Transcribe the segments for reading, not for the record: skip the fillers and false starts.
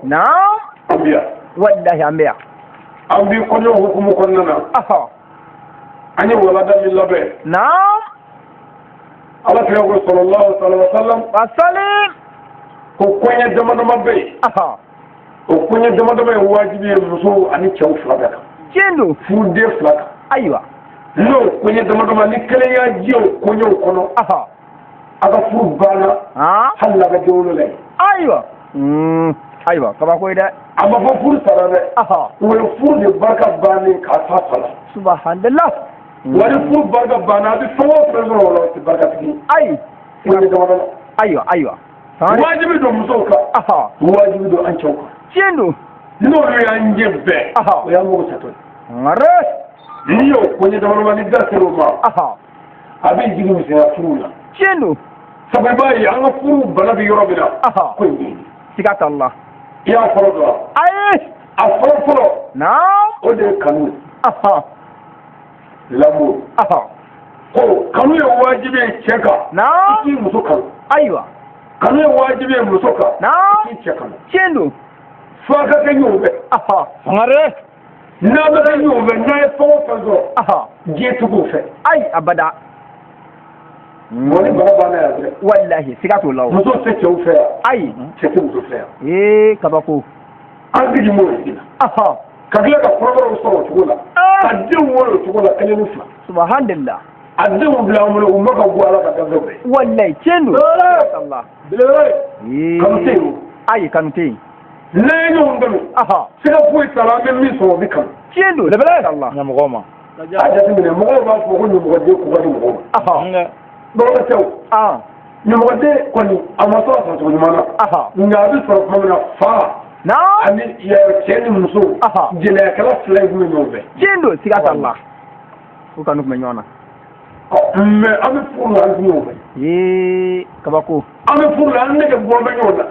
Naam. An bɛ yan. Wallahi an bɛ yan. An bi kɔɲɔ hukumu kɔnɔna na. An ye walanda min labɛn. Naam. Ala kira ko sallallahu alaihi wa sallam. Wa salim. Ko koɲɛ dama dama bɛ yen. O koɲɛ dama dama ye wajibi ye musow ani cɛw fila bɛɛ kan. Tiɲɛ don. Furuden fila kan. Ayiwa. N'o koɲɛ dama dama ni kelen y'a jɛ o koɲɛw kɔnɔ. A ka furu banna. Hali n'a ka den wolo la ye. Ayiwa. Ayiwa kabako ye dɛ. A ma fɔ furu sara dɛ. O ye furu de barika bannen k'a fa fa la. Subhanallah. Wa ni furu barika banna a bɛ fɛn o fɛn sɔrɔ o la o tɛ barikatigi ye. Ayi. Koɲɛ dama dama. Ayiwa ayiwa. Wajibi don musow kan. Wajibi don an cɛw kan. Tiɲɛ don. N'olu y'an jɛ bɛɛ. O y'an mago satɔ ye. N'i y'o koɲɛ dama dama ni da ser'o ma. A bɛ jigin misɛnya furu la. Tiɲɛ don. Sabu i b'a ye an ka furu bana bɛ yɔrɔ min na. Ko in bɛ yen. Siga t'a la. I y'a fɔlɔ dɔn wa? Ayi. A fɔlɔ fɔlɔ. Naam. O de ye kanu ye. L'amour. Ko kanu ye wajibi ye cɛ kan. Naam. I k'i muso kanu. Ayiwa. Kanu ye wajibi ye muso kan. Naam. I k'i cɛ kanu. Tiɲɛ don. F'a ka kɛ ɲɔgɔn fɛ. Sangare. N'a bɛ kɛ ɲɔgɔn fɛ n'a ye fɛn o fɛn sɔrɔ. Diɲɛ tɛ k'o fɛ. Ayi abada. Mɔgɔ ni bana banna yan dɛ. Walahi siga t'o la o. Muso tɛ cɛw fɛ yan. Ayi. Cɛ tɛ muso fɛ yan. Ee kabako. An sigi m'o de la. Ka tila ka kɔrɔbɔrɔw sɔrɔ o cogo la. Ka denw wolo o cogo la kelen ni fila. Subhanallah. A denw bila an bolo u ma ka bɔ Ala ka danfɛnw bɛɛ. Walahi tiɲɛ don. Belebele. Kanu tɛ yen o. Ayi kanu tɛ yen. N'an ye ɲɔgɔn kanu. Siga foyi t'a la an bɛ min sɔrɔ o bɛ kanu. Tiɲɛ don. Belebele. Ɲɛmɔgɔ ma. A jateminɛ mɔgɔw b'a fɔ ko ɲɛmɔgɔden ko ka di mɔgɔw ma. Dɔwɛrɛ tɛ o. Ɲɛmɔgɔden kɔni a ma sɔrɔ sɔrɔcogo ɲuman na. Nka a bɛ sɔrɔ tuma min na fa. Ani cɛ ni muso. Jɛnɛyakɛla fila in tun bɛ ɲɔgɔn fɛ. Tiɲɛ don siga t'a la. U kanu tun bɛ ɲɔgɔn na. Mɛ an bɛ furu la an tɛ ɲɔgɔn fɛ. Ee kabako. An bɛ furu la an nege bɔ bɛ ɲɔgɔn na.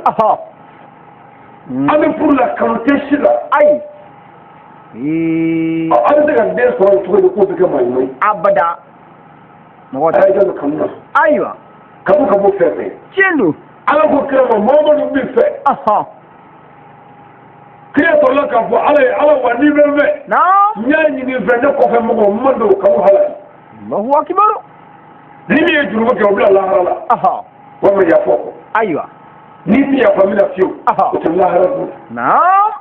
An bɛ furu la kanu tɛ si la. Ayi. An bɛ se ka den sɔrɔ cogo di k'o bɛ kɛ maa ɲuman ye. Abada. Mɔgɔ tɛ. A ye jɔn kanu na. Ayiwa. Kanu ka bɔ fɛn fɛn. Tiɲɛ don. Ala ko kira ma Muhamadu b'i fɛ. Kira sɔrɔla k'a fɔ Ala ye Ala wa n'i bɛ n fɛ. Naam. N y'a ɲini n fɛ ne kɔfɛ mɔgɔw n ma don o kanu halaki. Allahu akibaru. Ni min ye jurumu kɛ o bila lahara la. Walima yafa o kɔ. Ayiwa. N'i ti yafa min na fiyewu. O tɛ lahara dun. Naam.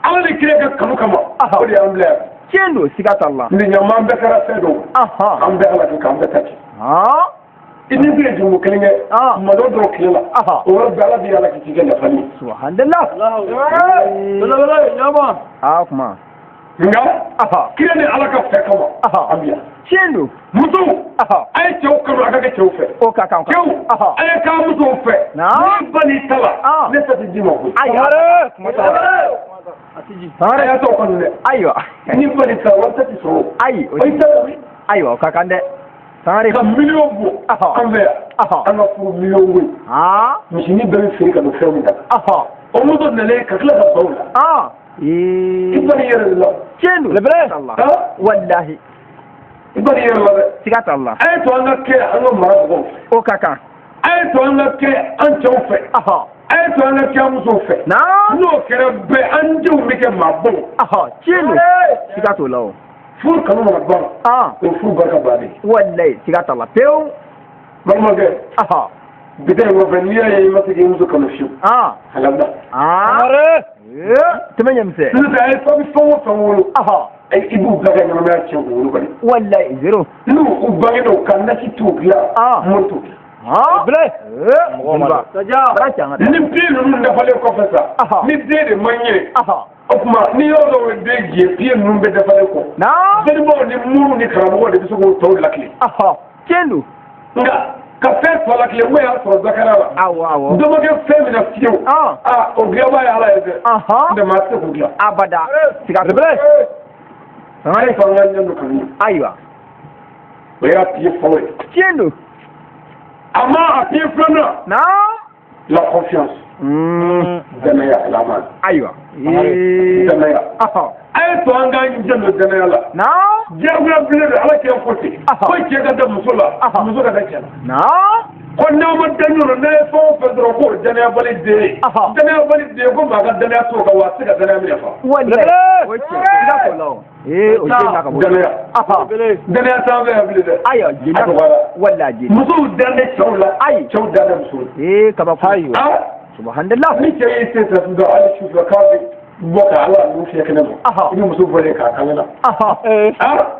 Ala ni kira ka kanu kama. O de y'an bila yan. Tiɲɛ don siga t'a la. Nin ɲama an bɛɛ kɛra fɛn dɔw. An bɛɛ halaki k'an bɛɛ ta ci. I ni bɛ jurumu kelen kɛ. Tuma dɔ dɔrɔn tile la. O yɔrɔ bɛɛ Ala b'i halaki k'i kɛ nafali ye. Subhanallah. Belebele ɲama. Aa kuma. Nka kira ni Ala ka fɛ kama. An bɛ yan. Tiɲɛ don. Musow. A ye cɛw kanu a ka kɛ cɛw fɛ. O ka kan. Cɛw. A ye k'an musow fɛ. Ni ba n'i ta la. Ne ta tɛ d'i ma koyi. Ayiwa. A y'a t'o kanu dɛ. Ayiwa. Ni ba n'i ta la wari ta tɛ sɔrɔ. Ayi. O i ta la. Ayiwa o ka kan dɛ. Ka miliyɔn bɔ. An fɛ yan. An ka furu miliyɔn ko in. Misinin bɛɛ bɛ feere ka don fɛn min na. O muso nalen ka tila ka ban o la. I ba n'i yɛrɛ de la. Tiɲɛ don. Belebele. Walahi. I ba n'i yɛrɛ la dɛ. Siga t'a la. A ye to an ka kɛ an ka mara mɔgɔw fɛ. O ka kan. A ye to an ka kɛ an cɛw fɛ. A ye to an ka kɛ an musow fɛ. N'o kɛra bɛɛ an denw bɛ kɛ maabaw. Tiɲɛ don. Siga t'o la o. Furu kanu mana ban. O ye furu barika bannen ye. Walayi siga t'a la pewu. Balimakɛ. Bi ta in kɔfɛ n'i y'a ye i ma se k'i muso kanu fiyewu. A labila. Tɛmɛ ɲɛmisɛn. N'o tɛ a ye fɛn fɛn o fɛn wolo. I b'u bila ka ɲɛnamaya tiɲɛ k'u wolo bali. Walayi zéro. N'u u bangena u ka nasi t'u dilan. Mori t'u dilan. Bile. Mɔgɔ ma dɔn. Ni den ninnu dafalen kɔfɛ sa. Ni den de ma ɲɛ. O tuma ni yɔrɔ dɔw bɛ den jɛ piye ninnu bɛɛ dafalen kɔ. Dɔnnibaaw ni moriw ni karamɔgɔw de bɛ se k'o tɔw lakile. Tiɲɛ don. Nka ka fɛn tɔ lakile o y'a sɔrɔ dakara la. Awɔ awɔ. Dɔ ma kɛ fɛn min na fiyewu. O dilanbaa ye Ala ye dɛ. N'o tɛ maa tɛ se k'o dilan. Abada. Siga t'o la. A ye fɔ an ka ɲɛ don kanu ye. Ayiwa. O y'a piye fɔlɔ ye. Tiɲɛ don. A ma a piye filanan. Naam. La confiance. Danaya alama. Ayiwa. Danaya. A ye to an k'an janto danaya la. Naam. Diyagoya bilen don Ala k'e ko ten. Ko cɛ ka da muso la. Muso ka da cɛ la. Naam. Ko n'aw ma da ɲɔgɔn na, n'a ye fɛn o fɛn sɔrɔ k'o danayabali den ye, danayabali den, ko maa ka danaya t'o kan, wa a tɛ se ka danaya minɛ fa. Wallahi, o ye tiɲɛ, siga t'o la o. Ee, o jeni na ka bɔ. Danaya, danaya t'an fɛ yan bilen dɛ. Ayiwa, jeni. A dɔgɔyara. Wallahi, jeni. Musow dan tɛ cɛw la. Ayi. Cɛw dan tɛ musow la. Ee, kabako. Ayiwa. Subhanallah. Ni cɛ y'i sen ta sisan, hali sufɛ k'a bɛ bɔ ka ala ninnu fiyɛ kɛnɛ ma, i bɛ muso bɔlen k'a kan la.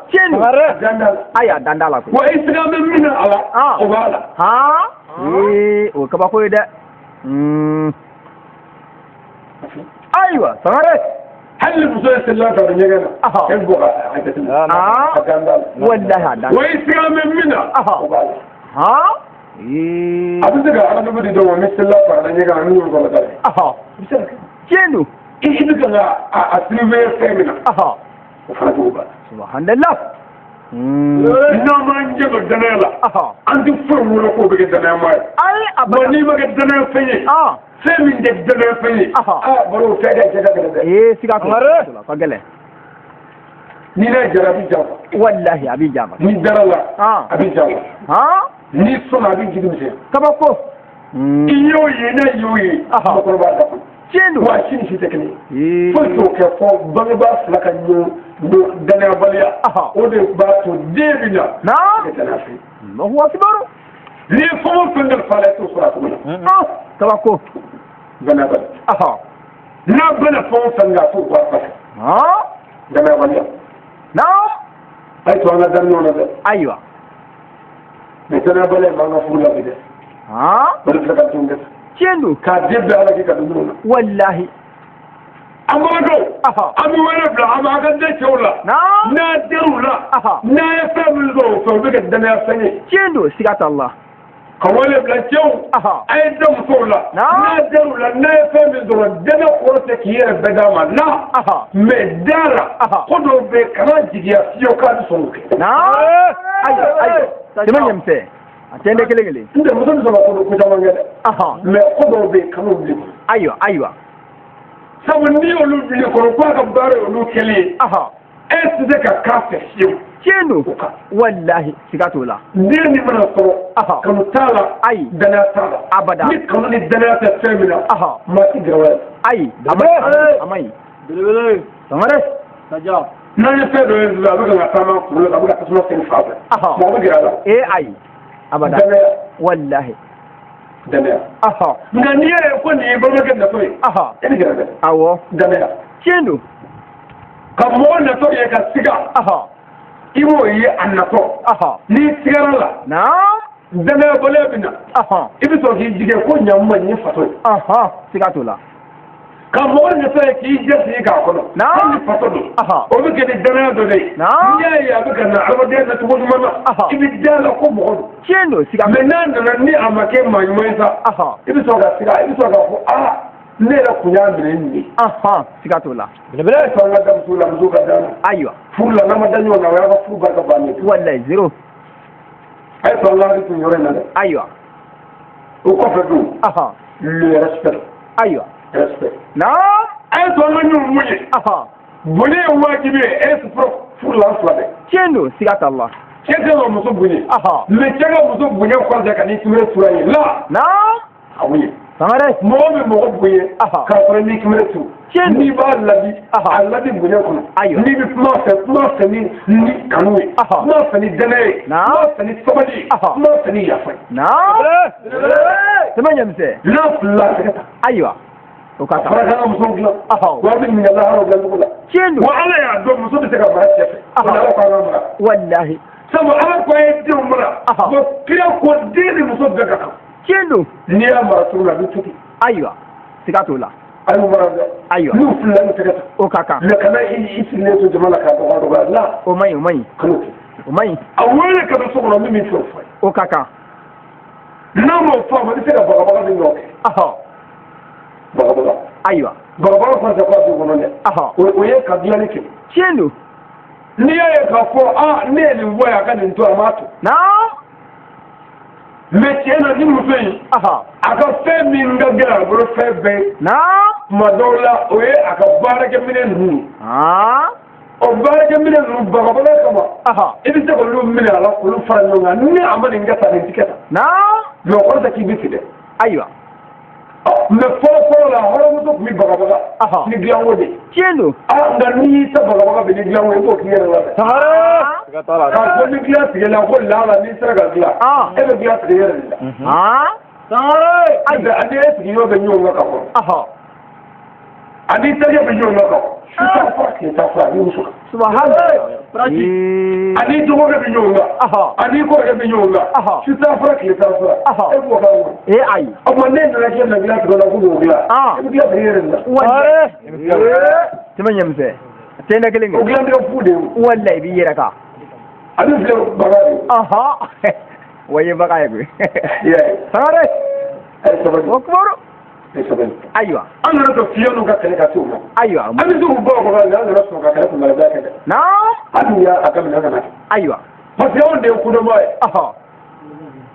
Tiɲɛ don. Dan t'a la. Ayi, a dan t'a la koyi. Wa i siga bɛ min na a la, o b'a la. Ee, o ye kabako ye dɛ. Ayiwa, Sangare. Hali ni muso ye selila ta ɲɛgɛn na, cɛ bɛ bɔ ka a jateminɛ, a dan t'a la. Wallahi, a dan. Wa i siga bɛ min na, o b'a la. Ee. A bɛ se ka aladama di dɔ ma, ni selila fara ɲɛgɛn na, ni ɲɔgɔn kɔnɔ ta dɛ. A bɛ se ka kɛ. Tiɲɛ don. I bɛ kan ka a surveiller fɛn min na, o fana cogo b'a la. Subhanallah. N'an m'an jɛ don danaya la, an tɛ foyi wolo k'o bɛ kɛ danayama ye. Ayi, a Wa n'i ma kɛ danaya fɛn ye, fɛn min tɛ danaya fɛn ye, baro o fɛn ka jɛ ka gɛlɛn dɛ. Ee, siga t'o la, ka gɛlɛn. N'i n'a jara, a b'i janfa. Wallahi, a b'i janfa. N'i dara la, a b'i janfa. N'i sɔnna, a b'i jigi misɛnya. Kabako. I y'o ye, ne y'o ye, mɔgɔkɔrɔba b'a da kɔnɔ. Tiɲɛ don. Wa si ni si tɛ kelen ye. Foyi t'o kɛ fɔ bangebaa fila ka ɲɔgɔn danayabaliya. O de b'a to den bɛ na kɛ danaya fɛn ye. Allahu akbar. N'i ye fɛn o fɛn kalifa a la, i t'o sɔrɔ a cogo la. Kabako. Danayabali. N'a bɛna fɛn o fɛn kɛ, a t'o bɔ a fɛ. Danayabaliya. A ye to an ka da ɲɔgɔn na dɛ. Ayiwa. Mais danayabaliya b'an ka furu la bi dɛ. O de filɛ ka denw dɛsɛ. Tiɲɛ don. K'a den bɛɛ ala k'i ka don ɲɔgɔn na. Wallahi. An balimakɛw, an bɛ wele bila an b'an ka den cɛw la. N'a denw la, n'a ye fɛn min sɔrɔ o fɛ, o bɛ kɛ danaya fɛn ye. Tiɲɛ don, siga t'a la. Ka wele bila cɛw, a ye den musow la. N'a denw la, n'a ye fɛn min sɔrɔ, danaya kɔrɔ tɛ k'i yɛrɛ bɛɛ d'a ma la. Mais da la, ko dɔw bɛ yen, kana jigiya fiyewu k'a bɛ sɔn k'o kɛ. Ayiwa, ayiwa. Tɛmɛ ɲɛmisɛn. A tɛ kelen kelen. N tɛ muso bɛ sɔn ka ko caman kɛ dɛ. Mais ko dɔw bɛ yen, kan'o bil'i kɔnɔ. Ayiwa, ayiwa. Sabu n'i y'olu bil'i kɔnɔ k'a ka baara ye olu kɛlen ye, e tɛ se ka k'a fɛ fiyewu. Tiɲɛ don. Wallahi, siga t'o la. Den min mana sɔrɔ, kanu t'a la, ayi, danaya t'a la. Abada. Ni kanu ni danaya tɛ fɛn min na, maa ti gɛrɛ o la. Ayi, a ma ɲi, a ma ɲi. Belebele. Sangare. Saja. N'an ye fɛn dɔ ye sisan, a bɛ ka taama kunkolo la, a bɛ ka tasuma sen fan fɛ. Mɔgɔ bɛ gɛrɛ a la. Ee, ayi. Abada. Danaya. Wallahi. Danaya. Nka n'i y'a ye ko nin ye balimakɛ natɔ ye, e bɛ gɛrɛ dɛ. Awɔ. Danaya. Tiɲɛ don. Ka mɔgɔ natɔ ye ka siga. I b'o ye a natɔ. N'i sigara la. Danayabaliya bɛ na. I bɛ sɔrɔ k'i jigin ko ɲamuma nin ye fatɔ ye. Siga t'o la. Ka mɔgɔ natɔ ye k'i jɛ sigi k'a kɔnɔ. Hali ni fatɔ don. O bɛ kɛ ni danaya dɔ de ye. N'i y'a ye a bɛ ka na adamadenya na cogo ɲuman na, i bɛ da la ko mɔgɔ don. Tiɲɛ don, siga. Mais n'a nana ni a ma kɛ maa ɲuman ye sa, i bɛ sɔrɔ ka siga, i bɛ sɔrɔ k'a fɔ aa, ne yɛrɛ kun y'a minɛ nin ye. Siga t'o la. Belebele. A ye sɔn an ka da muso la, muso ka da la. Ayiwa. Furu la, n'an ma da ɲɔgɔn na, o y'a ka furu barika bannen ye. Wallahi, zéro. A ye sɔn an ka hakili to nin yɔrɔ in na dɛ. Ayiwa. O kɔfɛ dun. Le respect. Ayiwa. Respect. Naam. A ye sɔn an ka ɲɔgɔn bonya. Bonya ye wajibi ye, e furu la an fila bɛɛ. Tiɲɛ don, siga t'a la. Cɛ tɛ ka muso bonya. Mais cɛ ka muso bonya kɔrɔ tɛ ka n'i kimere tura ye la. Naam. A bonya. Sangare. Mɔgɔ bɛ mɔgɔ bonya k'a sɔrɔ n'i kimere turu. N'i b'a ladi, a ladi bonya kɔnɔ. Ayiwa. N'i bɛ kuma fɛ, kuma fɛ ni kanu ye. Kuma fɛ ni danaya ye. Kuma fɛ ni sabali ye. Kuma fɛ ni yafa ye. Naam. Tɛmɛ ɲɛmisɛn. N'a filila, a tɛgɛ ta. Ayiwa. O ka kan. A fɔra k'an ka musow dilan. Wa a bɛ ɲininka lahara o dilancogo la. Tiɲɛ don. Wa Ala y'a dɔn muso bɛ se ka mara cɛ fɛ. O la Ala ko an ka mara. Walahi. Sabu Ala ko a ye denw mara. Wa kira ko den ni muso bɛɛ ka kan. Tiɲɛ don. N'i y'a mara cogo min na, a bɛ to ten. Ayiwa. Siga t'o la. A y'u mara dɛ. Ayiwa. N'u filila, n'u tɛgɛ ta. O ka kan. Mais kana i sigilen to jama la k'a dɔgɔya dɔgɔya la. O man ɲi, o man ɲi. Kan'o kɛ. O man ɲi. A wele ka don so kɔnɔ min b'i fɛ o fɔ ye. O ka kan. N'a m'o faamu, i bɛ se ka bagabaga min nɔ kɛ. Bagabaga. Ayiwa. Bagabaga fana tɛ k'a du kɔnɔ dɛ. O ye ka dilanni kɛ. Tiɲɛ don. N'i y'a ye k'a fɔ aa, ne ye nin bɔ yan, a ka nin to, a m'a to. Naam. Mais tiɲɛ na, ni muso in, a ka fɛn min ka gɛlɛn a bolo fɛn bɛɛ ye. Naam. Tuma dɔw la, o ye a ka baarakɛminɛn ninnu ye. O baarakɛminɛn ninnu bagabaga kama, i bɛ se k'olu minɛ a la, k'olu fara ɲɔgɔn kan. Ni a ma nin kɛ tan, nin ti kɛ tan. Naam. Mais o kɔrɔ tɛ k'i bɛ fili dɛ. Ayiwa. Mais fɔlɔ fɔlɔ la hɔrɔnmuso tun bɛ bagabaga ni dilanko de ye. Tiɲɛ don. Nka n'i y'i ta bagabaga bi ni dilanko ye, i b'o k'i yɛrɛ la dɛ. Sangare. Siga t'a la. K'a fɔ ni dilan tigɛla ko lala n'i sera ka dilan, e bɛ dilan tigɛ i yɛrɛ de la. Sangare. Ayiwa, ani e sigiɲɔgɔn bɛ ɲɔgɔn kan ka kɔrɔ. Ani terikɛ bɛ ɲɔgɔn kan ka kɔrɔ. Su t'a fura, tile t'a fura, a b'i muso kan. Subhanallah. Ani dɔgɔkɛ bɛ ɲɔgɔn kan. Ani kɔrɔkɛ bɛ ɲɔgɔn kan. Su t'a fura, tile t'a fura. E b'o k'a kɔnɔ. Ee ayi. O tuma ne nana k'e bɛna dilan tigɛ o la k'u b'o dilan. E bɛ dilan tigɛ i yɛrɛ de la. Wallahi. Tɛmɛ ɲɛmisɛn. Tɛnɛ kelen O kɛ. dilan tigɛ fu de ye. Wallahi i b'i yɛrɛ kan. A bɛ filɛ baga de ye. Wa ye baga ye koyi. I y'a ye. Sangare. A ye sabali. O kibaru. A ye sabali. Ayiwa. An kana to fiɲɛ n'u ka kɛlɛ ka se u ma. Ayiwa. An bɛ se k'u bɔ o kɔnɔ, an kana sɔn ka kɛlɛ kunbɛlibaya kɛ dɛ. Naam. Hali n'u y'a daminɛ, an kana kɛ. Ayiwa. Parce que anw de ye kodɔnbaa ye.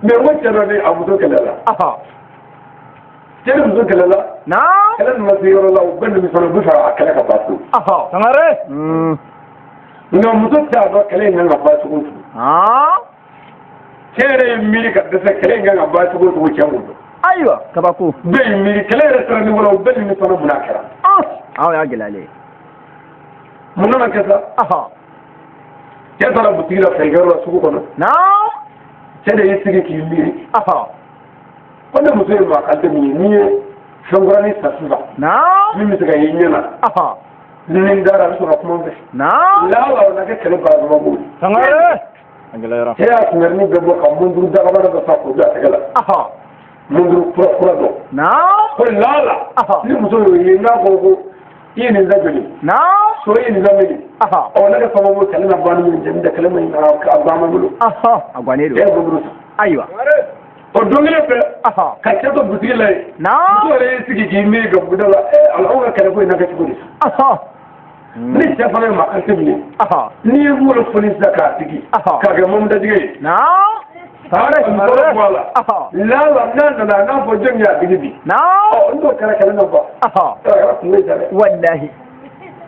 Mais n ko cɛ dɔ ni a muso kɛlɛla. Cɛ ni muso kɛlɛla. Naam. Kɛlɛ nana se yɔrɔ la, u bɛɛ nimisana, u bɛ fɛ a kɛlɛ ka ban pewu. Sangare. Nka muso t'a dɔn kɛlɛ in kan ka ban cogo o cogo. Cɛ yɛrɛ ye miiri ka dɛsɛ, kɛlɛ in kan ka ban cogo o cogo, cɛ m'o dɔn. Ayiwa. Kabako. Bɛɛ ye miiri, kɛlɛ yɛrɛ sera niveau la, u bɛɛ nimisana, mun n'a kɛra. Aw y'a gɛlɛyalen ye. Mun nana kɛ sa? Cɛ taara butigi la, feerekɛyɔrɔ la, sugu kɔnɔ. Naam. Cɛ de y'i sigi k'i miiri. Ko ne muso ye maa kalite min ye, n'i ye fɛn kuranin san sisan. Naam. Min bɛ se ka ye ɲɛ na. Ni n dara, a bɛ sɔrɔ ka kuma n fɛ. Naam. Lala o na kɛ kɛlɛ ban sababu ye. Sangare. A gɛlɛyara. Cɛ y'a kunbɛnni bɛɛ bɔ ka munduru dagabana dɔ san k'o bila a tɛgɛ la. Munduru kura kura dɔ. Naam. Ko lala. Ni muso y'o ye, n'a ko i ye nin da joli. Naam. So i ye nin da mili. Ɔ ne ka sababu kɛlɛ na ban ni min cɛ, n tɛ kɛlɛ ma ɲi a ban ma bolo. A guwanen Cɛ ye don. munduru san. Ayiwa. O don kelen fɛ. Ka cɛ to butigi la yen. Naam. Muso yɛrɛ y'i sigi k'i miiri ka buda la. Ala, anw ka kɛlɛ ko in na kɛ cogo di? Ni cɛ fana ye maa kalite min ye. N'i ye kunkolo foni sisan k'a digi. K'a kɛ mɔmudajigɛ ye. Naam. Sangare, muso bɔ a la. Lala n'a nana, n'a fɔ jɔn y'a digi bi. Naam. Ɔ n'o kɛra, kɛlɛ na ban. A kɛra kungo ye sa dɛ. Wallahi.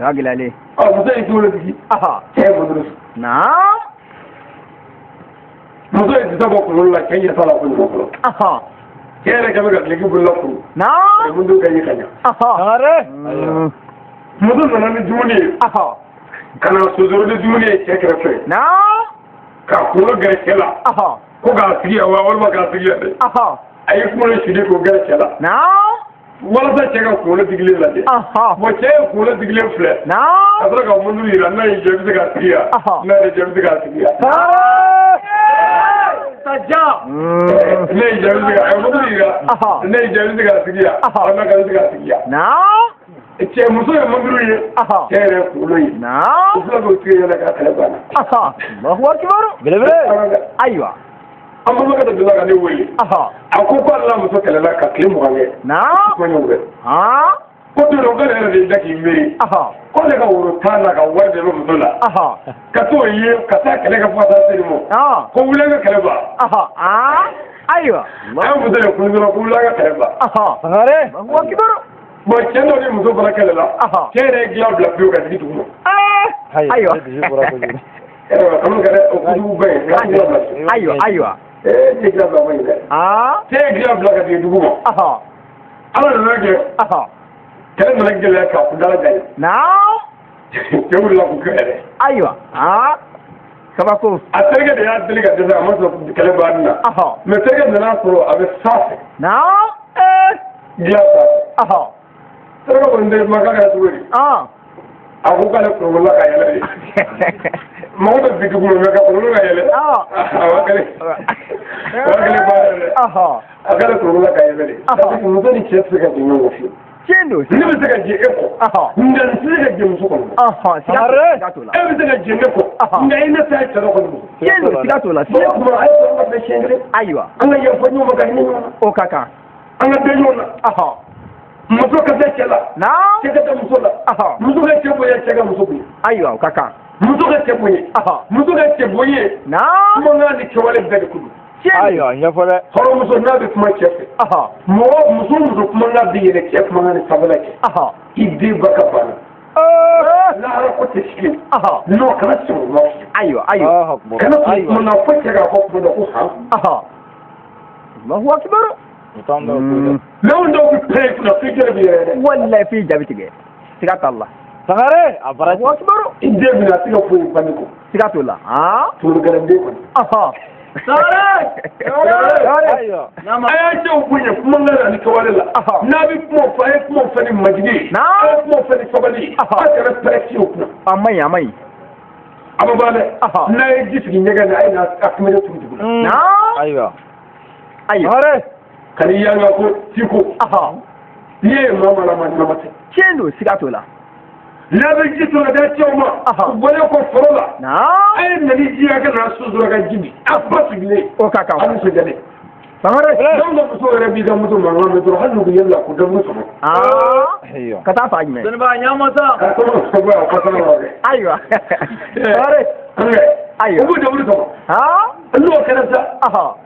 O y'a gɛlɛyalen ye. Ɔ muso y'i kunkolo digi. Cɛ ye munduru san. Naam. Muso ye disa bɔ kunkolo la, cɛ ɲɛ t'a la kojugu fɔlɔ. Cɛ yɛrɛ kɛ bɛ ka duloki bolola kuru. Naam. Munduru ka ye ka ɲa. Sangare. Muso nana ni dumuni ye. Ka na sosoro ni dumuni ye cɛ kɛrɛfɛ. Naam. K'a kunkolo gɛrɛ cɛ la. Ko k'a sigi yan wa, walima k'a sigi yan dɛ. A ye kunkolo sigi k'o gɛrɛ cɛ la. Naam. Walasa cɛ ka kunkolo digilen lajɛ. Bon, cɛ ye kunkolo digilen filɛ. Naam. Ka sɔrɔ ka munduru yira, n'a y'i jɔ i bɛ se k'a sigi yan. N'a y'i jɔ i bɛ se k'a sigi yan. Ne y'i jɔ i bɛ se ka munduru yira. Ne y'i jɔ i bɛ se k'a sigi yan. N'a ka i bɛ se k'a sigi yan. Naam. Cɛ muso ye munduru ye. Cɛ yɛrɛ ye kunkolo ye. Naam. O fila b'o tigɛ yɛlɛ k'a kɛlɛ banna. Allahu akbar. Belebele. Ayiwa. An balimakɛ dɔ delila ka ne wele. A ko k'ale n'a muso kɛlɛla ka tile 20 kɛ. Naam. Kuma ɲɔgɔn fɛ. Ko don dɔ k'ale yɛrɛ de y'i da k'i miiri. Ko ne ka woro tan n'a ka wari de bɛ muso la. Ka t'o ye ka taa kɛlɛ kɛ fo ka taa se nin ma. Ko wuli an ka kɛlɛ ban. Ayiwa. A ye muso de kun dɔrɔn, ko wuli an ka kɛlɛ ban. Sangare. Allahu akbar. Bon, cɛ dɔ ni muso fana kɛlɛla. Cɛ yɛrɛ ye dilan bila pewu ka jigin dugu ma. Ayiwa. Dusu bɔra kojugu. Ayiwa, kanu kɛra o kojugu bɛɛ ye, nka dilan bila pewu. Ayiwa, ayiwa. Ee, cɛ dilan bila ma ɲi dɛ. Cɛ ye dilan bila ka jigin dugu ma. Ala nana kɛ. Kɛlɛ nana gɛlɛya k'a kun dala janya. Naam. Cɛ wulila k'u kɛ yɛrɛ. Ayiwa. Kabako. A terikɛ de y'a deli ka dɛsɛ, a ma sɔn kɛlɛ banni na. Mais terikɛ nana sɔrɔ a bɛ sanfɛ. Naam. Dilan sanfɛ. Terikɛ kɔni tɛ kuma k'a kɛra cogo di? A ko k'ale kunkolo ka yɛlɛ de. Mɔgɔ bɛ bi dugu ma, mais ka kunkolo ka yɛlɛ. A wa kelen. O wa kelen baara yɛrɛ. A k'ale kunkolo ka yɛlɛ de. Parce que muso ni cɛ tɛ se ka jɛ ɲɔgɔn kɔ fiyewu. Tiɲɛ don. Ne bɛ se ka jɛ e kɔ. Nka n tɛ se ka jɛ muso kɔni kɔ. Siga t'o la. E bɛ se ka jɛ ne kɔ. Nka i ne ta ye cɛ dɔ kɔni kɔ. Tiɲɛ don, siga t'o la. O tuma a ye sɔrɔ ka bɛn siɲɛ kelen. Ayiwa. An ka yafa ɲɔgɔn ma ka hinɛ ɲɔgɔn na. O ka kan. An ka bɛn ɲɔgɔn na. Muso ka tɛ cɛ la. Naam. Cɛ ka tɛ muso la. Muso ka cɛ bonya, cɛ ka muso bonya. Ayiwa, o ka kan. Muso ka cɛ bonya. Muso ka cɛ bonya. Naam. Kumakan ni kɛwale bɛɛ de kun. Ayiwa, ɲɛfɔ dɛ. Hɔrɔnmuso n'a bɛ kuma cɛ fɛ. Mɔgɔ muso muso kumakan bɛ yɛlɛ cɛ kumakan ni sanfɛla cɛ. I den ba ka banna. Lahara ko tɛ sigi. Non, kana sɔn o ma. Ayiwa, ayiwa. Kana sɔn kuma na fo cɛ k'a fɔ kuma dɔ ko han. Allahu akbar. Mais anw dɔw bɛ pɛrɛn i kunna f'i jɛrɛ b'i yɛrɛ dɛ. Wallahi f'i jaabi tigɛ. Siga t'a la. Sangare a bara. Allahu akbar. I den bɛna a tɛ ka foyi bange kɔ. Siga t'o la. Tulo gɛlɛn den kɔni. Sangare. Ayiwa. A y'a cɛw bonya kumakan na ani kɛwale la. N'a bɛ kuma fɔ, a ye kuma fɔ ni majigi ye. A ye kuma fɔ ni sabali ye. A kana pɛrɛn ci o kunna. A man ɲi, a man ɲi. A ma ban dɛ. N'a ye ji sigi ɲɛgɛn na, a ye na a kumɛjɛ turu dugu la. Ayiwa. Ayiwa. Sangare. Ka n'i yanga ko tiko. N'i ye maa maa la, maa ɲuman tɛ. Tiɲɛ don, siga t'o la. N'a bɛ ji sɔrɔ ka di cɛw ma, u bɔlen kɔ foro la, a ye na ni ji ye, a ka na so sɔrɔ ka ji min a ba sigilen. O ka kan. A nisɔndiyalen. Sangare. N'anw ka musow yɛrɛ b'i ka muso mankan mɛn dɔrɔn, hali n'u bɛ yɛlɛ la k'u daburu sɔrɔ. Ayiwa. Ka taa fa jumɛn? Dɔnnibaa ɲamasa. Ka tɔgɔ sɔrɔ a kɔsɔn la dɛ. Ayiwa. Sangare. Ayiwa. U b'u daburu sɔrɔ. N'o kɛra sa,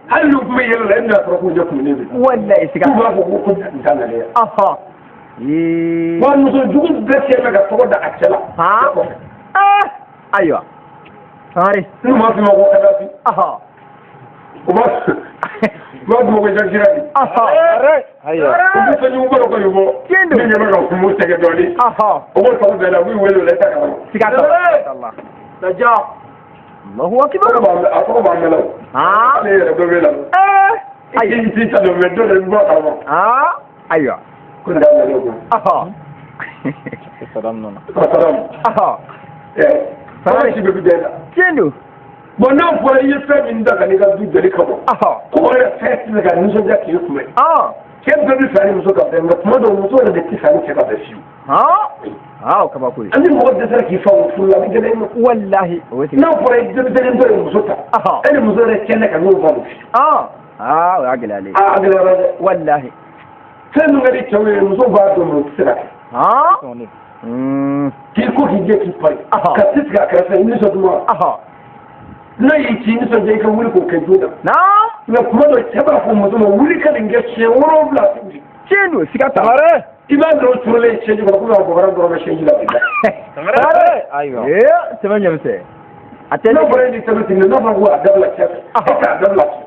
hali n'u tun bɛ yɛlɛ la, e bɛna sɔrɔ k'u ɲɛ kumunen don. Wallahi siga. K'u b'a fɔ ko nin t'a nalen ye. Wa muso jugu bɛɛ cɛ bɛ ka tɔgɔ da a cɛ la. Ayiwa. Sangare. N'u m'a f'i ma ko Kadafi. U b'a f'u ma ko Jacques Chirac. Ayiwa. U bɛ fɛn jugu dɔ kɔni fɔ. Tiɲɛ don. Min ɲɛ bɛ ka kun sɛgɛ dɔɔnin. O b'o tɔgɔ bɛɛ la, u b'i wele o la, i t'a kalama. Siga t'a la. Daja. Allahu akbar. A tɔgɔ b'an bɛɛ la o. Ale yɛrɛ dɔ b'e la. Ayiwa. I t'i ta dɔn mɛ dɔ de bɛ bɔ a kalama. Ayiwa. Ko nin t'a nalen o kun. Saddam nana. Saddam. Sangare si bɛɛ bɛ da i la. Tiɲɛ don. Bon, n'a fɔra i ye fɛn min da ka n'i ka du jɔli kama, ko o yɛrɛ fɛn tɛ se ka nisɔndiya k'i kunbɛn. Cɛ bɛɛ bɛ fɛ ni muso ka bɛn, nka tuma dɔw muso yɛrɛ de tɛ fɛ ni cɛ ka bɛn fiyewu. O kabako ye. Ani mɔgɔ dɛsɛra k'i fa o furu la, a bɛ gɛlɛya i ma. Wallahi. O ye N'a fɔra i denmisɛnnin dɔ ye muso ta, e ni muso yɛrɛ cɛnna ka ɲɔgɔn faamu fiyewu. O y'a gɛlɛyalen ye. A gɛlɛyara dɛ. Wallahi. Fɛn min ka di cɛw ye, musow b'a dɔn mɛ u tɛ se ka kɛ. K'i ko k'i jɛ k'i pari, ka t'i sigi a kɛrɛfɛ i nisɔn duman. N'a y'i ci nisɔndiya, i ka wuli k'o kɛ joona. Nka tuma dɔ, cɛ b'a fɔ muso ma wuli ka nin kɛ siɲɛ 7 a tɛ wuli. Tiɲɛ don, siga t'a la. Sangare. I b'a dɔn turulen sɛji kɔnɔ komi a bɔgɔra dɔrɔn bɛ sɛji la bi. Sangare. Ayiwa. Sɛbɛn ɲɛmisɛn. A tɛ N'a fɔra e ni sɛbɛn tigɛ, n'a fɔra ko a dabila cɛ fɛ, e k'a dabila cɛ.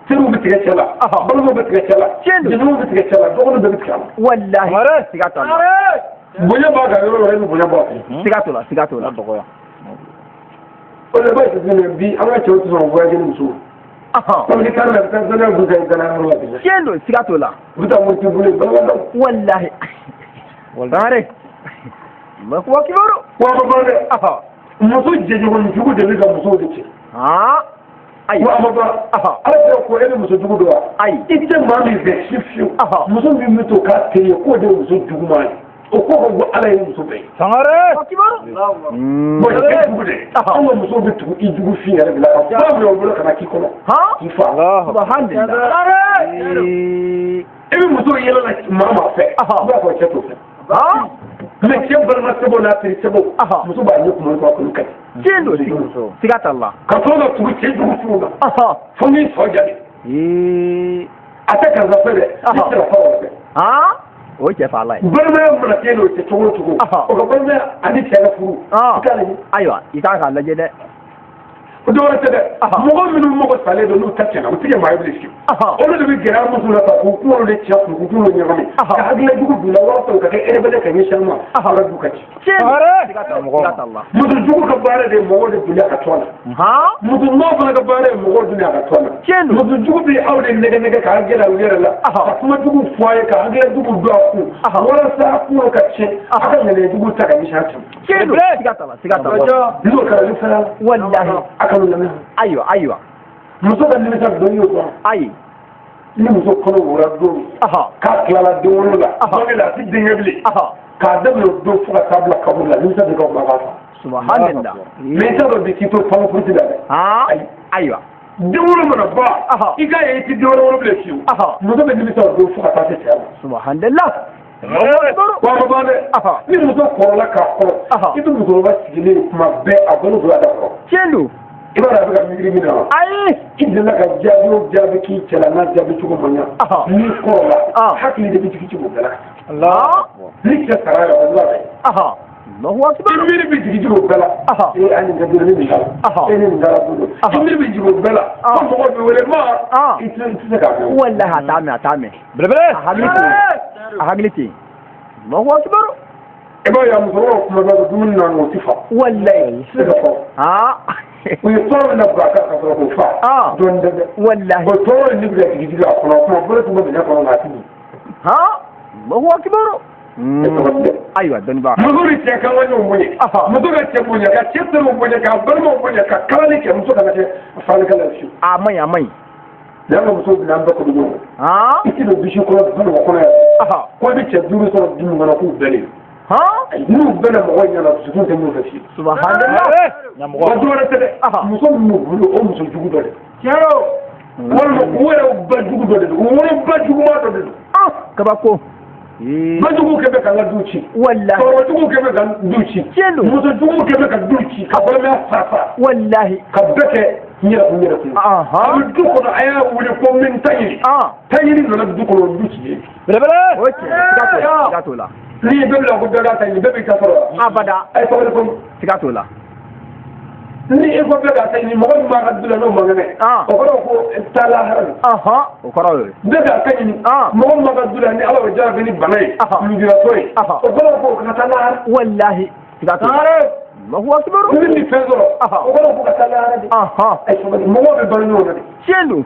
Teriw bɛ tigɛ cɛ la, balimaw bɛ tigɛ cɛ la, Tiɲɛ don. jɛnɛw bɛ tigɛ cɛ la, dɔgɔninw bɛɛ bɛ tigɛ a la. Wallahi. Sangare. Siga t'a la. Bonya b'a kan yɔrɔ o yɔrɔ, e bɛ bonya bɔ a kan. Siga t'o la, siga t'o la. Dɔgɔya. O de b'a jateminɛ bi, an ka cɛw tɛ sɔn voyage ni musow. Comme ni taara la, i bɛ taa saniya b'u ka i dala yɔrɔ la bi. Tiɲɛ don, siga t'o la. U bɛ taa muruti bolo ye balima. Wallahi. Sangare. Allahu akbar. Wa a ma ban dɛ. Muso jɛɲɔgɔn jugu de bɛ ka musow de cɛ. Ayiwa. Wa a ma ban. Ala kɛra ko e bɛ muso jugu dɔn wa? Ayi. I tɛ maa min fɛ fiyewu fiyewu. Muso min bɛ to k'a teri ye, k'o de ye muso juguman ye. O ko ka go Ala ye muso bɛɛ ye. Sangare. Bon, i tɛ jugu dɛ. Anw ka musow bɛ tugu i jugu fin yɛrɛ de la ka fura minɛ o bolo ka na k'i kɔnɔ. K'i fa. Subhanallah. I bɛ muso yɛlɛ la maa maa fɛ. I b'a fɔ cɛ t'o fɛ. Mais cɛ balima sɛbɛnw n'a teri sɛbɛnw, muso b'a ɲɛ kuma kɔ a k'olu ka ɲi. Tiɲɛ don, siga t'a la. Ka sɔrɔ ka tugu cɛ jugu finw na. Fo n'i sɔn jaabi. A tɛ karisa fɛ dɛ. I tɛ se ka fɔ o fɛ. O ye cɛ fa la ye. Balimaya mana kɛ n'o cɛ cogo o cogo, o ka balimaya ani cɛ ka furu, i k'a lajɛ. Ayiwa, i k'a k'a lajɛ dɛ. O dɔ wɛrɛ tɛ dɛ, mɔgɔ minnu mago salen don, n'u ta tiɲɛna, u tɛ kɛ maa ye bilen fiyewu. Olu de bɛ gɛrɛ an muso la sa, k'u kunkolo de cɛ k'u kunkolo ɲagami, ka hakilila jugu bila walasa u ka kɛ rebelle ka ɲɛsin an ma, a ka du ka ci. Tiɲɛ don. Muso jugu ka baara de ye mɔgɔw de donni a ka tɔn na. Muso ɲuman fana ka baara ye mɔgɔw donni a ka tɔn na. Tiɲɛ don. Muso jugu bɛ aw de nɛgɛ nɛgɛ k'a gɛlɛya u yɛrɛ la, ka kuma jugu fɔ a ye, ka hakilila jugu don a kun, walasa a kunkolo ka tiɲɛ, a ka ŋaniya jugu ta ka ɲɛsin a cɛ ma. Tiɲɛ don, siga t'a la, siga t'a la. N'o kɛra, ni fɛn Wallahi. a ka lamɛn. Ayiwa, ayiwa. Muso ka nimisa don y'o dɔn. Ayi. Ni muso kɔnɔ wora don min, k'a tilala den wolo la, bange la, a ti denkɛ bilen, k'a daminɛ o don fo ka taa bila kaburu la, nimisa bɛ ka kuma k'a fa. Subhanallah. Mais i t'a dɔn bi k'i to pankurun la dɛ. Ayiwa. Den wolo mana ban, i k'a ye i ti den wɛrɛ wolo bilen fiyewu. Muso bɛ nimisa o don fo ka taa se saya ma. Subhanallah. Wa a ma ban dɛ. Ni muso kɔrɔla k'a kɔrɔ, i bɛ musokɔrɔba sigilen ye kuma bɛɛ, a balo don a da kɔrɔ. Tiɲɛ don. I b'a dɔn a bɛ ka miiri min na wa? Ayi. I delila ka jaabi o jaabi k'i cɛ la, n'a jaabi cogo ma ɲa, n'i kɔrɔla, hakili de bɛ jigin ci o bɛɛ la. Ni cɛ sara yɛrɛ, o b'a fɛ. Allahu akbar. I miiri bɛ jigin o bɛɛ la. E a nin ka di ne nin la. E ni nin taara du dɔ. I miiri bɛ jigin o bɛɛ la. Ko mɔgɔ bɛ wele ma. I tɛ se k'a mɛn. Wallahi a t'a mɛn a t'a mɛn. Belebele. A hakili tɛ yen. Allahu akbar. I b'a ye a musokɔrɔbaw kuma bɛɛ dumuni na o ti fa. Wallahi. Se ka fɔ. U ye tɔɔrɔ min na bila a kan ka sɔrɔ k'o fa. Dɔɔnin tɛ dɛ. Wallahi. O tɔɔrɔ in de bɛ ka jigin jigin a kɔnɔ kuma bolo tun bɛ minɛ kɔnɔ nka a ti dun. Allahu akbar. Ayiwa dɔnniba. Muso ni cɛ kan ka ɲɔgɔn bonya. Muso ka cɛ bonya ka cɛ teriw bonya k'a balimaw bonya ka kalali kɛ muso kana kɛ falikɛla ye fiyewu. A man ɲi a man ɲi. N'an ka muso bila an bɛɛ kɔni ɲɔgɔn. I tɛ don bisi kɔnɔ du mɔgɔ kɔnɔ yan. Ko i bɛ cɛ 5 sɔrɔ du min kɔnɔ k'u bɛɛ de. N'u bɛɛ na mɔgɔ ɲɛna dusukun tɛ min fɛ fiyewu. Subhanallah. Wa dɔ wɛrɛ tɛ dɛ. Muso min b'u bolo o muso jugu dɔ de. Tiɲɛ o. Walima u yɛrɛ ba jugu dɔ de don. U wolo ba juguman dɔ de don. Kabako. Bajugu kɛ bɛ ka n ka du ci. Wallahi. Kɔrɔjugu kɛ bɛ ka du ci. Tiɲɛ don. Musojugu kɛ bɛ ka du ci. Ka balimaya fara fara. Wallahi. Ka bɛɛ kɛ n yɛrɛ kun yɛrɛ kun. A bɛ du kɔnɔ a y'a wele ko min ta ɲini. Ta ɲini nana du kɔnɔ o du ci ye. Belebele. O tiɲɛ siga t'o la. N'i ye bɛɛ bila ko bɛɛ k'a ta ɲini bɛɛ b'i ta sɔrɔ. Abada. A ye sabali koyi. Siga t'o la. Ni e ko bɛɛ k'a ta ɲini mɔgɔ min b'a ka du la n'o man kɛnɛ. O kɔrɔ ko taa lahara de. O kɔrɔ y'o ye. Bɛɛ k'a ta ɲini. Mɔgɔ min b'a ka du la ni Ala y'o jarabi ni bana ye. Lujuratɔ ye. O kɔrɔ ko ka taa lahara. Wallahi. Siga t'o la. Allahu akbar. Ni min fɛn sɔrɔ. O kɔrɔ ko ka taa lahara de. A ye sabali mɔgɔw bɛ balo ɲɔgɔn na de. Tiɲɛ don.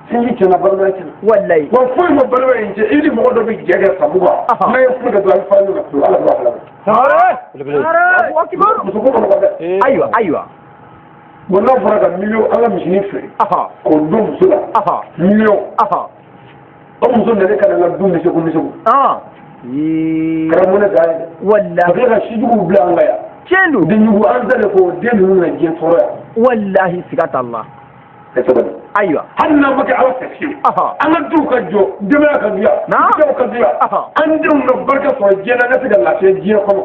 Sinji tiɲɛna balimaya tiɲɛna. Wallahi. Wa foyi ma balimaya in cɛ i ni mɔgɔ dɔ bɛ jɛ kɛ san 20. N'a ye furu kɛ dɔrɔn a bɛ fara ɲɔgɔn kan pewu Ala b'a kalama. Allahu akbar. Muso ko ma nɔgɔn dɛ. Ayiwa ayiwa. Bon n'a fɔra ka miliyɔn an ka misinin feere. K'o don muso la. Miliyɔn. O muso nana ka na n ka du misegu misegu. Kɛra mɔnɛ dan ye dɛ. Wallahi. Ka tila ka sijuguw bila an ka yan. Tiɲɛ don. Denjugu an ta de k'o den ninnu na diɲɛ tɔɔrɔ yan. Wallahi siga t'a la. Ayiwa. Hali n'an ma kɛ Ala fɛ fiyewu. An ka duw ka jɔ denbaya ka diya. Denw ka diya. An denw na barika sɔrɔ diɲɛ na an ka se ka lafiya diɲɛ kɔnɔ.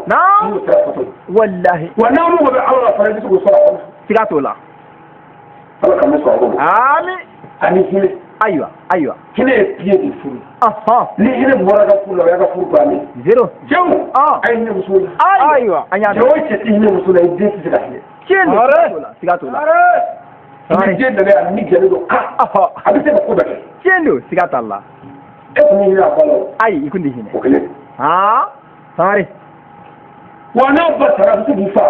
N'o sera faso ye. Wallahi. Wa n'an mago bɛ Ala la fana i bɛ se k'o sɔrɔ a kɔnɔ. Siga t'o la. Ala ka mun sɔrɔ a kɔnɔ. Ami. Ani hinɛ. Ayiwa ayiwa. Hinɛ ye pied de furu. Ni hinɛ bɔra ka furu la o y'a ka furu bannen. Zéro. Cɛw. A ye hinɛ musow la. Ayiwa. An y'a dɔn. Cɛ o cɛ tɛ hinɛ muso la i den tɛ se ka hinɛ. Tiɲɛ don. Siga t'o la. Ni den nana yan ni jɛlen don a bɛ se ka ko bɛɛ kɛ. Tiɲɛ don siga t'a la. E tun bɛ hinɛ a ba la o. Ayi i kun tɛ hinɛ. O kelen. Sangare. Wa n'a ba sara a bɛ se k'i fa.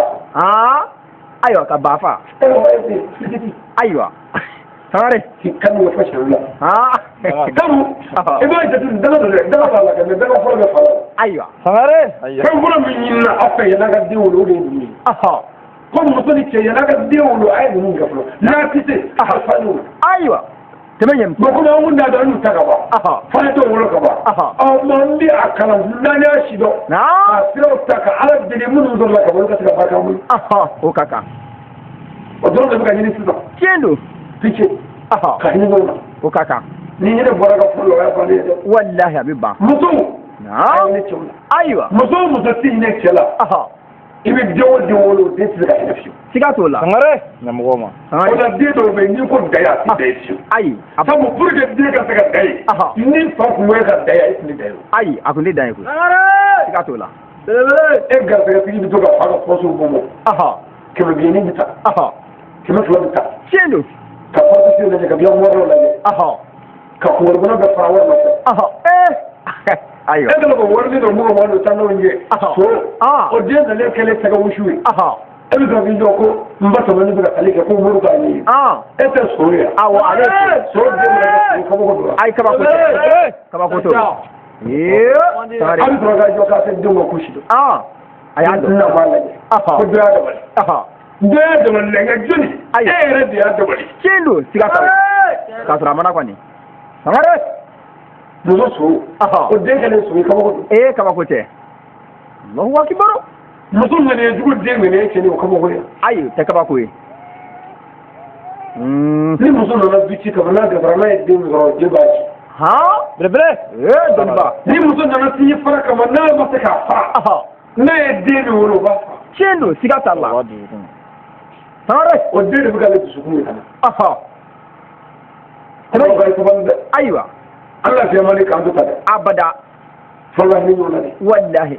Ayiwa ka ba fa. Ayiwa. Sangare. K'i kanu ka fɔ sariya la. Kanu i b'a jate daga don dɛ daga b'a la ka mɛ daga fɔlɔ bɛ fa la. Ayiwa. Sangare. Fɛn fɔlɔ min ɲinina aw fɛ yan'a ka den wolo o de ye ninnu ye. Ko muso ni cɛ yan'a ka den wolo a ye ninnu kɛ fɔlɔ n'a tɛ se a ka fa ɲɔgɔn. Ayiwa. Tɛmɛ ɲɛ. Bon komi an kun t'a dɔn an y'u ta ka ban. Fana t'o wolo ka ban. Ɔ mɛ an bɛ a kalan n'an y'a si dɔn. Ka siraw ta ka Ala deli minnu sɔrɔla ka ban olu ka se ka barika an bolo. O ka kan. O dɔrɔn de bɛ ka ɲini sisan. Tiɲɛ don. Pice. Ka hinɛ ɲɔgɔn na. O ka kan. Ni hinɛ bɔra ka furu la o y'a bannen ye dɛ. Wallahi a bɛ ban. Musow. A ye hinɛ cɛw la. Ayiwa. Muso o muso tɛ hinɛ cɛ la. I bɛ den o den wolo o den tɛ se ka hinɛ fiyewu. Siga t'o la. Sangare. Ɲɛmɔgɔ ma. O la den dɔw bɛ yen n'i ko da a tɛ da ye fiyewu. Ayi. Sabu pour que den ka se ka da ye. Ni fa kun bɛ ka da ye e tun tɛ da ye o. Ayi a kun tɛ da ye koyi. Siga t'o la. E garisɛgɛtigi bɛ to ka fa ka pɔsiw bɔ bɔ. 100 bilenni bɛ ta. 200 bɛ ta. Tiɲɛ don. Ka pɔsi lajɛ ka biyan wariw lajɛ. Ka kunkolobana bɛɛ fara wari nɔfɛ. Ayiwa. E kɛlen ko wari dɔ mɔgɔ ma don taa n'o ye. So. O den nalen kɛlen tɛgɛ wusu ye. E bɛ sɔrɔ k'i jɔ ko n ba tɔmɔ ne bɛ ka tali kɛ ko mori k'a ɲɛ. E tɛ so ye. Awɔ ale ye so. So den bɛ kɛ kabako don. Ayi kabako tɛ. Kabako t'o. A bɛ sɔrɔ k'a jɔ k'a tɛ denw ka kusi dɔn. A y'a dɔn. N na b'a lajɛ. Ko dɔ y'a dabali. Dɔ y'a dabali nka joli. E yɛrɛ de y'a dabali. Tiɲɛ don siga t'a la. K'a sɔrɔ a mana kɔni. Sangare. Muso so. O den kɛlen so ye kabako don. Ee kabako tɛ. Allahu akbar. Muso ŋaniya jugu den ŋaniya cɛnni o kabako ye. Ayi o tɛ kabako ye. Ni muso nana du ci kama n'a gafara n'a ye den min sɔrɔ den b'a ci. Belebele. Ee dɔnniba. Ni muso nana sinji fara kama n'a ma se k'a fara. N'a ye den min wolo o b'a fa. Tiɲɛ don siga t'a la. Sangare. O den de bɛ k'ale dusukun ye ka na. Ayiwa. An lafiya man di k'an to ta dɛ. Abada. Fɔlɔ hinɛ ɲɔgɔn na dɛ. Walahi.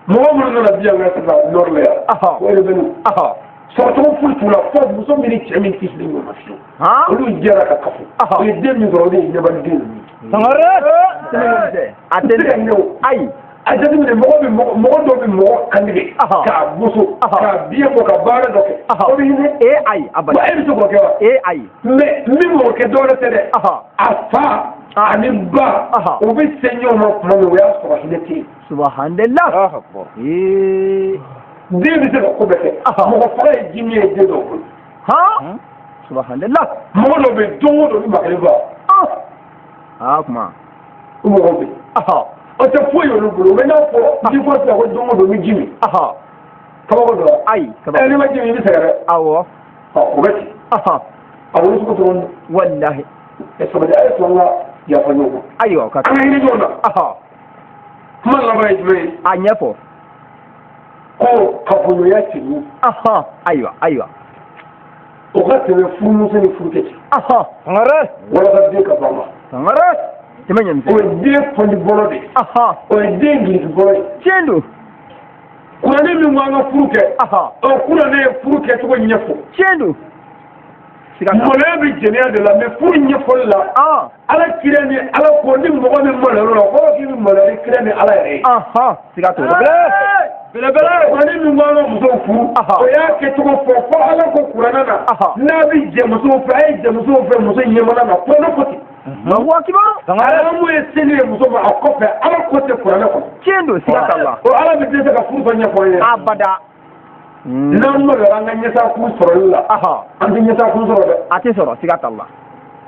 Mɔgɔ minnu nana bi yan ka sisan nord la yan. O de bɛ nin. Sɔrɔcogo foyi t'u la fo muso min ni cɛ min tɛ fili ɲɔgɔn ma fiyewu. Olu jɛra ka kafo. U ye den min sɔrɔ o de ye ɲɛbaliden ninnu ye. Sangare. A tɛ se ka ɲɛ o. Ayi. A jateminɛ mɔgɔ dɔw bɛ mɔgɔ kantigɛ. K'a boso. K'a biɲɛ bɔ ka baara dɔ kɛ. O bɛ hinɛ. Ee ayi abada. E bɛ se k'o kɛ wa? Ee ayi. Mais min m'o kɛ dɔwɛrɛ tɛ dɛ. A fa ani ba o bɛ se ɲɔgɔn ma tuma min o y'a sɔrɔ hinɛ tɛ yen. Subhanallah. Ee. Den bɛ se ka ko bɛɛ kɛ. Mɔgɔ faga ye ji min ye den dɔw bolo. Subhanallah. Mɔgɔ dɔw bɛ yen don o don u bɛ makelen faga. Aa kuma. O mɔgɔw bɛ yen. O tɛ foyi y'olu bolo u bɛ n'a fɔ n'i ko sisan ko don o don n bɛ ji min. Kabako don wa? Ayi. Ɛ n'i ma ji min i bɛ sɛgɛn dɛ. Awɔ. Ɔ o bɛ ten. A wolo cogo dɔrɔn. Walahi. Ɛ sabali a ye sɔn an ka yafa ɲɔgɔn ma. Ayiwa o ka kan. An ka hinɛ ɲɔgɔn na. Kuma laban ye jumɛn ye? A ɲɛfɔ. Ko kafoɲɔgɔnya cɛ ɲi. Ayiwa ayiwa. O ka tɛmɛ furumuso ni furukɛ cɛ. Sangare. Walasa den ka ban ma. Sangare. Tɛmɛ ɲɛmisɛn. O ye den fɔndi bɔlɔ de ye. O ye den giliki bɔlɔ ye. Tiɲɛ don. Kuranɛ min ko an ka furu kɛ. O kuranɛ ye furu kɛcogo ɲɛfɔ. Tiɲɛ don. Maloya bɛ jɛnɛya de la mais furu ɲɛfɔli la. Ala kira ni ala ko ni mɔgɔ min maloyara o la o kɔrɔ k'i bɛ maloya ni kira ni ala yɛrɛ ye. Siga t'o la. Belebele. Kuranɛ min ko an ka musow furu. O y'a kɛcogo fɔ fo ala ko kuranɛ na. N'a bɛ jɛ musow fɛ a ye jɛ musow fɛ muso ɲɛmana na kuranɛ ko ten. Allahu akibar. Haramu ye seli ye muso ma a kɔfɛ ala ko tɛ kuranɛ kɔnɔ. Tiɲɛ don siga t'a la. O ala bɛ dɛsɛ ka furu tɔ ɲɛfɔ an ye. Abada. N'an maloyara an ka ɲɛtaakun sɔrɔli la. An tɛ ɲɛtaakun sɔrɔ dɛ. A tɛ sɔrɔ siga t'a la.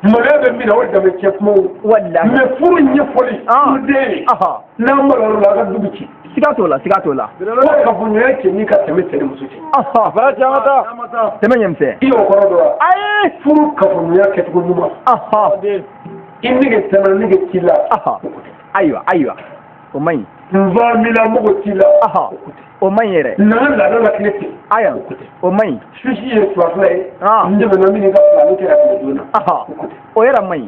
Maloya bɛ min na o ye danbe cɛ kumaw. Walahi. Mais furu ɲɛfɔli. Furuden ye. N'an maloyara o la a ka du bɛ ci. Siga t'o la siga t'o la. Ko kafoɲɔgɔnya cɛ ni ka tɛmɛ cɛ ni muso cɛ. A fɔra cɛ an ka taa. Tɛmɛ ɲɛmisɛn. I y'o kɔrɔ dɔn wa? Ayi. Furu kafoɲɔgɔnya kɛcogo ɲuman. I nege tɛmɛ nege t'i la. Ayiwa ayiwa. O man ɲi. N fa min na mɔgɔ t'i la. O man ɲi yɛrɛ. N'an laada la tile ten. Ayiwa o man ɲi. Susi ye fila fila ye. N dɛmɛna min ka fila kɛ ka tɛmɛ joona. O yɛrɛ man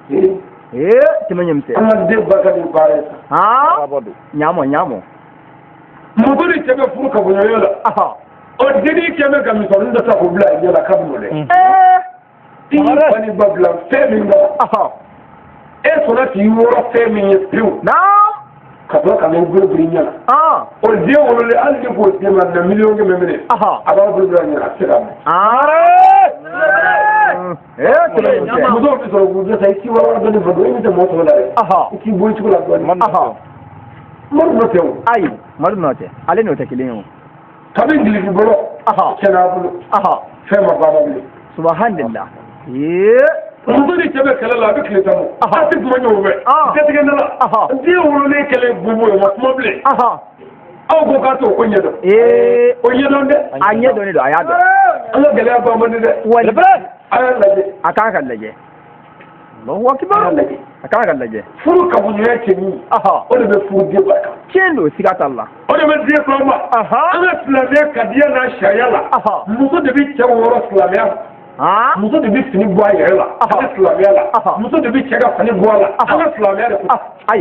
ɲi. Ee tɛmɛ ɲɛmisɛn. An ka den barika de baara ye sa. Ɲaamɔ ɲaamɔ. Muso ni cɛ bɛ furu kafoɲɔgɔnya la. O dennin kɛ bɛ ka misɛnnin dɔ ta k'o bila a ɲɛ la k'a bɛ n'o dɛ. I y'i fa ni ba bila fɛn min kama. E sɔnna k'i wɔrɔ fɛn min ye pewu. Ka sɔrɔ ka n'i bolo biri ɲɛ la. O den wololen hali ni k'o den ma na 100 000 minɛ. A b'a bolo biri a ɲɛ la a tɛ se k'a minɛ. Musow bɛ sɔrɔ k'u dɛsɛ i t'i wɔrɔ dɔɔni fa dɔn i bɛ tɛ mɔgɔ tɔw la dɛ. I t'i bɔ i cogo la dɔɔni. Madu nɔ tɛ o. Ayi Madu nɔ tɛ ale n'o tɛ kelen ye o. Kabini giliki bolo. Cɛ n'a bolo. Fɛn ma ban bilen. Subhanallah. Muso ni cɛ bɛ kɛlɛ la a bɛ tile tan bɔ. A tɛ kuma ɲɔgɔn fɛ. Gatigɛ ne la. Den wololen kɛlen bobo ye o ma kuma bilen. Aw ko k'a t'o ko ɲɛdɔn. O ɲɛdɔn dɛ. A ɲɛdɔnnen don a y'a dɔn. An ka gɛlɛya ban man di dɛ. Walahi. A y'a lajɛ. A kan ka lajɛ. Allahu akibar. A y'a lajɛ. A kan ka lajɛ. Furu kafoɲɔgɔnya cɛ ɲi. O de bɛ furu den barika. Tiɲɛ don siga t'a la. O de bɛ den sɔrɔ ma. An ka silamɛya kadiya n'a sariya la. Muso de bɛ cɛ wɔrɔ silamɛya. Muso de bɛ fini bɔ a yɛrɛ la an ka silamɛya la. Muso de bɛ cɛ ka fini bɔ a la an ka silamɛya de ko. Ayi.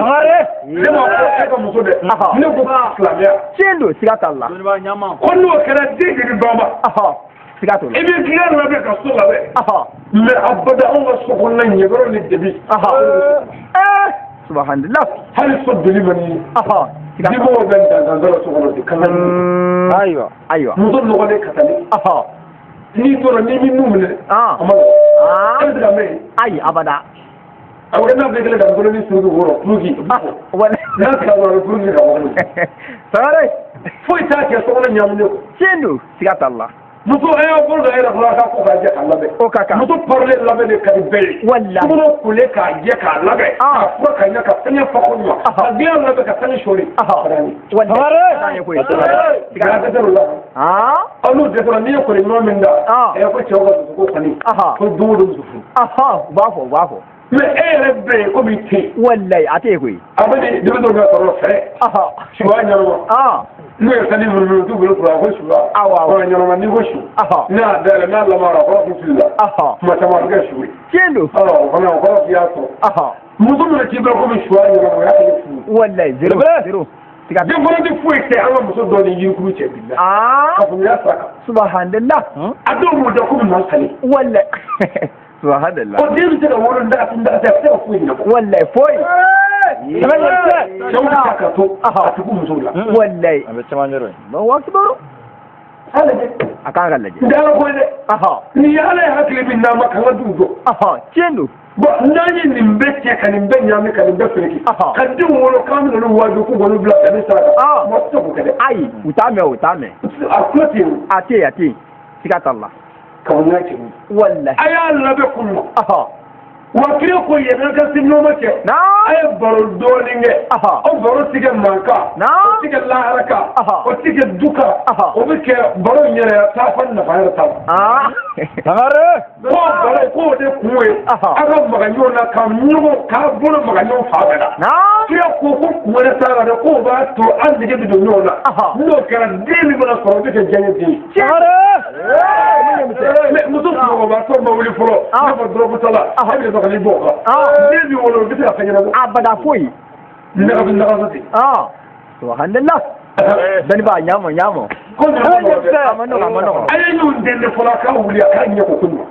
Ne ma fɔ cɛ ka muso dɛ. Ne ko silamɛya. Tiɲɛ don siga t'a la. Ko n'o kɛra den de bɛ ban ma. Siga t'o la. I bɛ dilan labɛn ka so labɛn. Mais abada anw ka so kɔnɔna ɲɛgɛrɛw ni debi. Subhanallah. Hali so deli man di. Dimɔgɔw bɛ danzan la so kɔnɔ de kan. Ayiwa. Ayiwa. Muso nɔgɔlen katalen. N'i donna n'i m'i nun minɛ. A ma nɔgɔn. E bɛ se ka mɛn yen. Ayi abada. A ko n'a bɛ kelen ka n ni suruku wɔrɔ puruki. N'a sera dɔrɔn a bɛ puruki ka bɔ. Sangare. Foyi t'a kɛ so kɔnɔ ɲaaminen kɔ. Tiɲɛ don siga t'a la. Muso a y'a bolo da a yɛrɛ kɔrɔ a ka ko k'a jɛ k'a labɛn. O ka kan. Muso parelen labɛn de ka di bɛɛ ye. Walahi. Sukaro kolen k'a jɛ k'a labɛn. K'a fura ka ɲɛ ka fɛngɛ fa ko ɲuman. Ka dilan labɛn ka sange sɔɔri. Walahi. Ka ɲɛ koyi. Siga dɛsɛra o la. Aw n'u dɛsɛra n'i ye kɔni ɲuman min da. Ɛ ko cɛw ka muso ko kɔni. Ko don o don muso furu. U b'a fɔ u b'a fɔ. Mais e yɛrɛ bɛ yen komi i tɛ yen. Walayi a tɛ yen koyi. A bɛ ni denmisɛnw ka sɔrɔ fɛ. Suba ɲɛnama. N'u ye sani minnu t'u bolo kura ko suba. Awɔ awɔ. Kɔrɔ ɲɛnama n'i ko su. Ne y'a dayɛlɛ n'a lamara a kɔrɔ k'i fili la. Tuma caman a bɛ kɛ su ye. Tiɲɛ don. O fana o kɔrɔ k'i y'a sɔrɔ. Muso mana k'i bolo komi suba ɲɛnama o y'a kɛ furu. Walayi zéro zéro. Den fana tɛ foyi kɛ an ka muso dɔ ni yirikuru cɛ bi la. Kafoɲɔgɔnya sira kan. Subhanallah. A dɔw b'o dɔn komi maa salen. Wallahi. Subhanallah. O den bɛ se ka wolo ndagati ndagati a bɛ se ka foyi ɲɛnabɔ. Wallahi foyi. Cɛw bɛ taa ka to a tugu musow la. Wallahi. A bɛ caman yɔrɔ ye. Allahu akbar. A kan ka lajɛ. N tɛ ala ko ye dɛ. Ni ye ala ye hakili min d'an ma k'an ka duw jɔ. Tiɲɛ don. Bon n'an ye nin bɛɛ cɛ ka nin bɛɛ ɲagami ka nin bɛɛ fereke. Ka denw wolo k'an bɛna olu waaju k'u k'olu bila tɛmɛ sira kan. Mɔgɔ tɛ se k'o kɛ dɛ. Ayi u t'a mɛn u t'a mɛn. A tulo tɛ yen. A tɛ yen a tɛ yen. Siga t'a la. Kafoɲɔgɔnya cɛ ɲi. Wallahi. A y'a labɛn kun ma. Wa kire ko yɛrɛ ka se ɲɔgɔn ma cɛ. A ye baro dɔɔnin kɛ. O baro ti kɛ mankan. O ti kɛ lahara kan. O ti kɛ du kan. O bɛ kɛ baro in yɛrɛ taa fa nafa yɛrɛ t'a la. Sangare. Ko baro k'o de kun ye. A ka maga ɲɔgɔn na ka ɲɔgɔn k'a bolo maga ɲɔgɔn fan bɛɛ la. Kira ko ko kun wɛrɛ t'a la dɛ k'o b'a to an nege bɛ don ɲɔgɔn na. N'o kɛra den min bɛna sɔrɔ o bɛ kɛ diyaɲɛ den ye. Sangare. Mais muso sunɔgɔbaatɔ ma wuli fɔlɔ. N'a fɔ dɔrɔgutɔ la. E bɛ sɔrɔ ka n'i bɔ o kan. Den b'i wolo o bɛ se ka fɛn ɲɛnabɔ. Abada foyi. Nɛgɛso nɛgɛso ten. Subhanallah. Dɔnni b'a ɲamɔ ɲamɔ. Ko nin ma nɔgɔn dɛ. A ma nɔgɔn a ma nɔgɔn. A ye ɲɔgɔn den de fɔlɔ a k'a wuli a k'a ɲɛ ko koɲuman.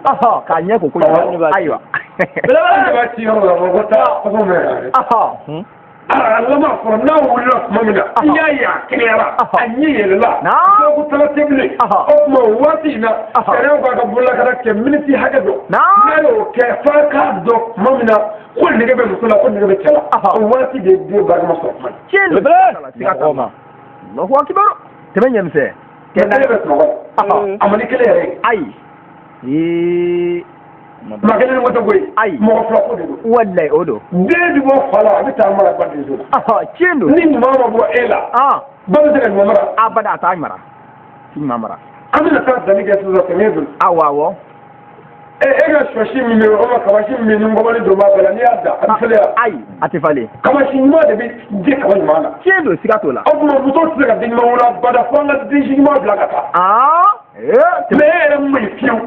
K'a ɲɛ ko koɲuman. Ayiwa. Ne b'a ci yɔrɔ la ko taa kɔsɔn mɛn kan. A laban fɔlɔ n'a wulila tuma min na i y'a ye a kɛnɛyara a ɲɛ yɛlɛla dɔgɔkun tala tɛ bilen o tuma o waati in na sariyaw b'a ka bololakara kɛ miniti hakɛ dɔ n'a y'o kɛ f'a k'a dɔn tuma min na ko nege bɛ muso la ko nege bɛ cɛ la o waati de den barikama sɔrɔ tuma min. Tiɲɛ don. Allahu akbar. Tɛmɛ ɲɛmisɛn. Kɛnɛ bɛ sunɔgɔ la a ma ni kelen yɛrɛ ye. Ayi. Maa kelen ni ko tɛ koyi. Ayi. Mɔgɔ fila ko de don. Wallahi o don. Den bɛ bɔ fa la a bɛ taa mara ba denso la. Tiɲɛ don. Ni ɲuman ma bɔ e la. Ba bɛ se ka ɲuman mara. Abada a t'a mara. Ti ɲuman mara. An bɛna taa danni kɛ sisan samiya don. Awɔ awɔ. E ka sɔsi min bɛ yen o ma kabasi min bɛ yen ni ngɔbɔli don b'a bɛɛ la n'i y'a da a bɛ falen wa. Ayi a tɛ falen. Kabasi ɲuman de bɛ di kaba ɲuman na. Tiɲɛ don siga t'o la. O tuma muso tɛ se ka den ɲuman wolo abada fo an ka den si ɲuman bila ka taa. Mais e yɛrɛ man ɲi fiyewu.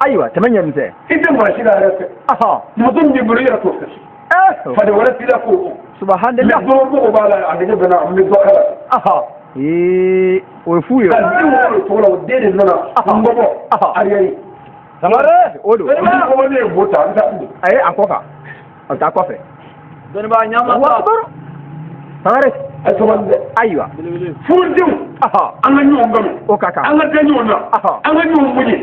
Ayiwa tɛmɛ ɲɛmisɛn. I tɛ maa si la yɛrɛ fɛ. Muso min b'i bolo i yɛrɛ t'o fɛ. Faden wɛrɛ t'i la k'o. Subhanallah. Mais dɔrɔn mɔgɔ b'a la a nege bɛ na an bɛ dɔ k'a la. O ye fu ye. Ka den wolo o cogo la o den de nana ngɔbɔ arrière. Sangare. O don. Ni ngɔbɔ ne ye bo ta a bɛ taa kun. Ayi a kɔ kan. A bɛ taa kɔfɛ. Dɔnni b'a ɲama. Sangare. A sabali dɛ. Ayiwa. Furudenw. An ka ɲɔgɔn kanu. O ka kan. An ka da ɲɔgɔn na. An ka ɲɔgɔn bonya.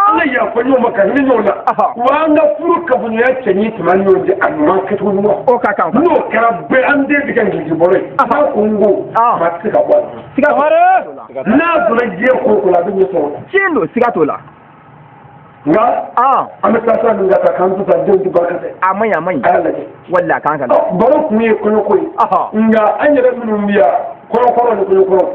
An ka yafa ɲɔgɔn ma ka hinɛ ɲɔgɔn na. Wa an ka furu kafoɲɔgɔnya cɛɲi tɛmɛ an ni ɲɔgɔn cɛ a ɲuman kɛcogo ɲuman. O ka kan. N'o kɛra bɛɛ an den bɛ kɛ ngilibɔrɔ ye. N'a ko n ko. Maa tɛ se ka bɔ a la. Siga t'o la. N'a donna diɲɛ ko o ko la a bɛ ɲɛ sɔrɔ. Tiɲɛ don siga t'o la. Nka an bɛ taa sira min kan k'an to tan denw tɛ barika fɛ. A man ɲi a man ɲi. A y'a lajɛ. Walahi a kan ka lajɛ. Baro kun ye kɔɲɔko ye. Nka an yɛrɛ minnu bɛ yan kɔɲɔkɔrɔ ni kɔɲɔkɔrɔ.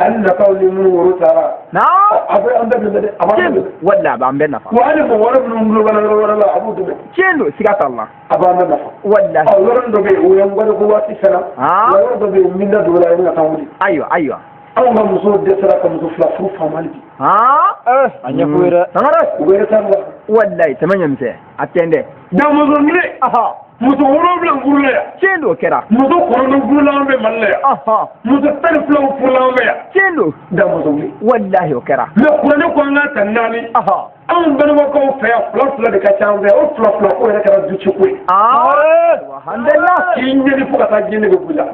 Ani nataw ni minnu woro taara. A bɛ an bɛɛ dɛmɛ dɛ. A b'an bɛɛ dɛmɛ. Walahi a b'an bɛɛ nafa. Wa hali mɔgɔ wɛrɛ minnu tulo bɛ yɔrɔ wɛrɛ la a b'u dɛmɛ. Tiɲɛ don siga t'a la. A b'an bɛɛ nafa. Walahi. Ɔ yɔrɔnin dɔ bɛ yen o ye n ko waati fɛnɛ. Wa yɔrɔ dɔ bɛ yen min da don la i bɛna taa wuli. Ayiwa ayiwa. Anw ka musow dɛsɛra ka muso fila furu faamali bi. A ɲɛfɔ ye dɛ. Sangare. U bɛ retard la. Walahi tɛmɛ ɲɛmisɛn a tɛ dɛ. Damuso kelen. Muso 7 furula yan. Tiɲɛ don o kɛra. Muso 9 furula an fɛ Mali la yan. Muso 12 furula an fɛ yan. Tiɲɛ don. Damuso kelen. Walahi o kɛra. Mais kuranɛ ko an k'a ta 4. Anw bangebagaw fɛ yan 2 2 de ka ca an fɛ yan o 2 2 ko yɛrɛ kɛra du ci ko ye. Alhamdulillah. K'i ɲɛni fo ka taa diɲɛ nege b'i la.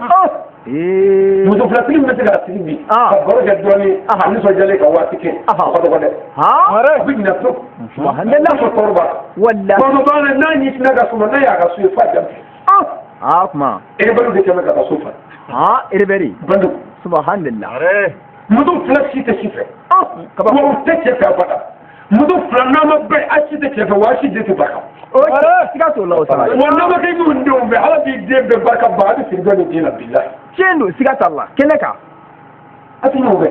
Muso filatigi min bɛ se k'a sigi bi ka baro kɛ dɔɔnin a nisɔndiyalen ka waati kɛ o ka dɔgɔ dɛ. A bɛ ɲinɛ trop. Alhamdulillah. N'a fɔ tɔɔrɔ b'a la. Walahi. Tɔɔrɔ b'a la n'a ɲɛsinna ka suma n'a y'a ka so ye f'a jan tigɛ. Kuma. Erebɛliw de kɛn bɛ ka taa so fa. Erebɛli. Bandiw. Subhanallah. Muso fila si tɛ si fɛ. Wa u tɛ cɛ fɛ abada. Muso fila n'a ma bɛn a si tɛ cɛ fɛ wa a si den tɛ barika. Siga t'o la o sara. Wa n'a ma kɛ i b'u denw fɛ ala b'i den bɛɛ barika ban a bɛ siri dɔ nin den la bilahi. Tiɲɛ don siga t'a la kɛnɛ kan. A tɛ ɲɔgɔn fɛ.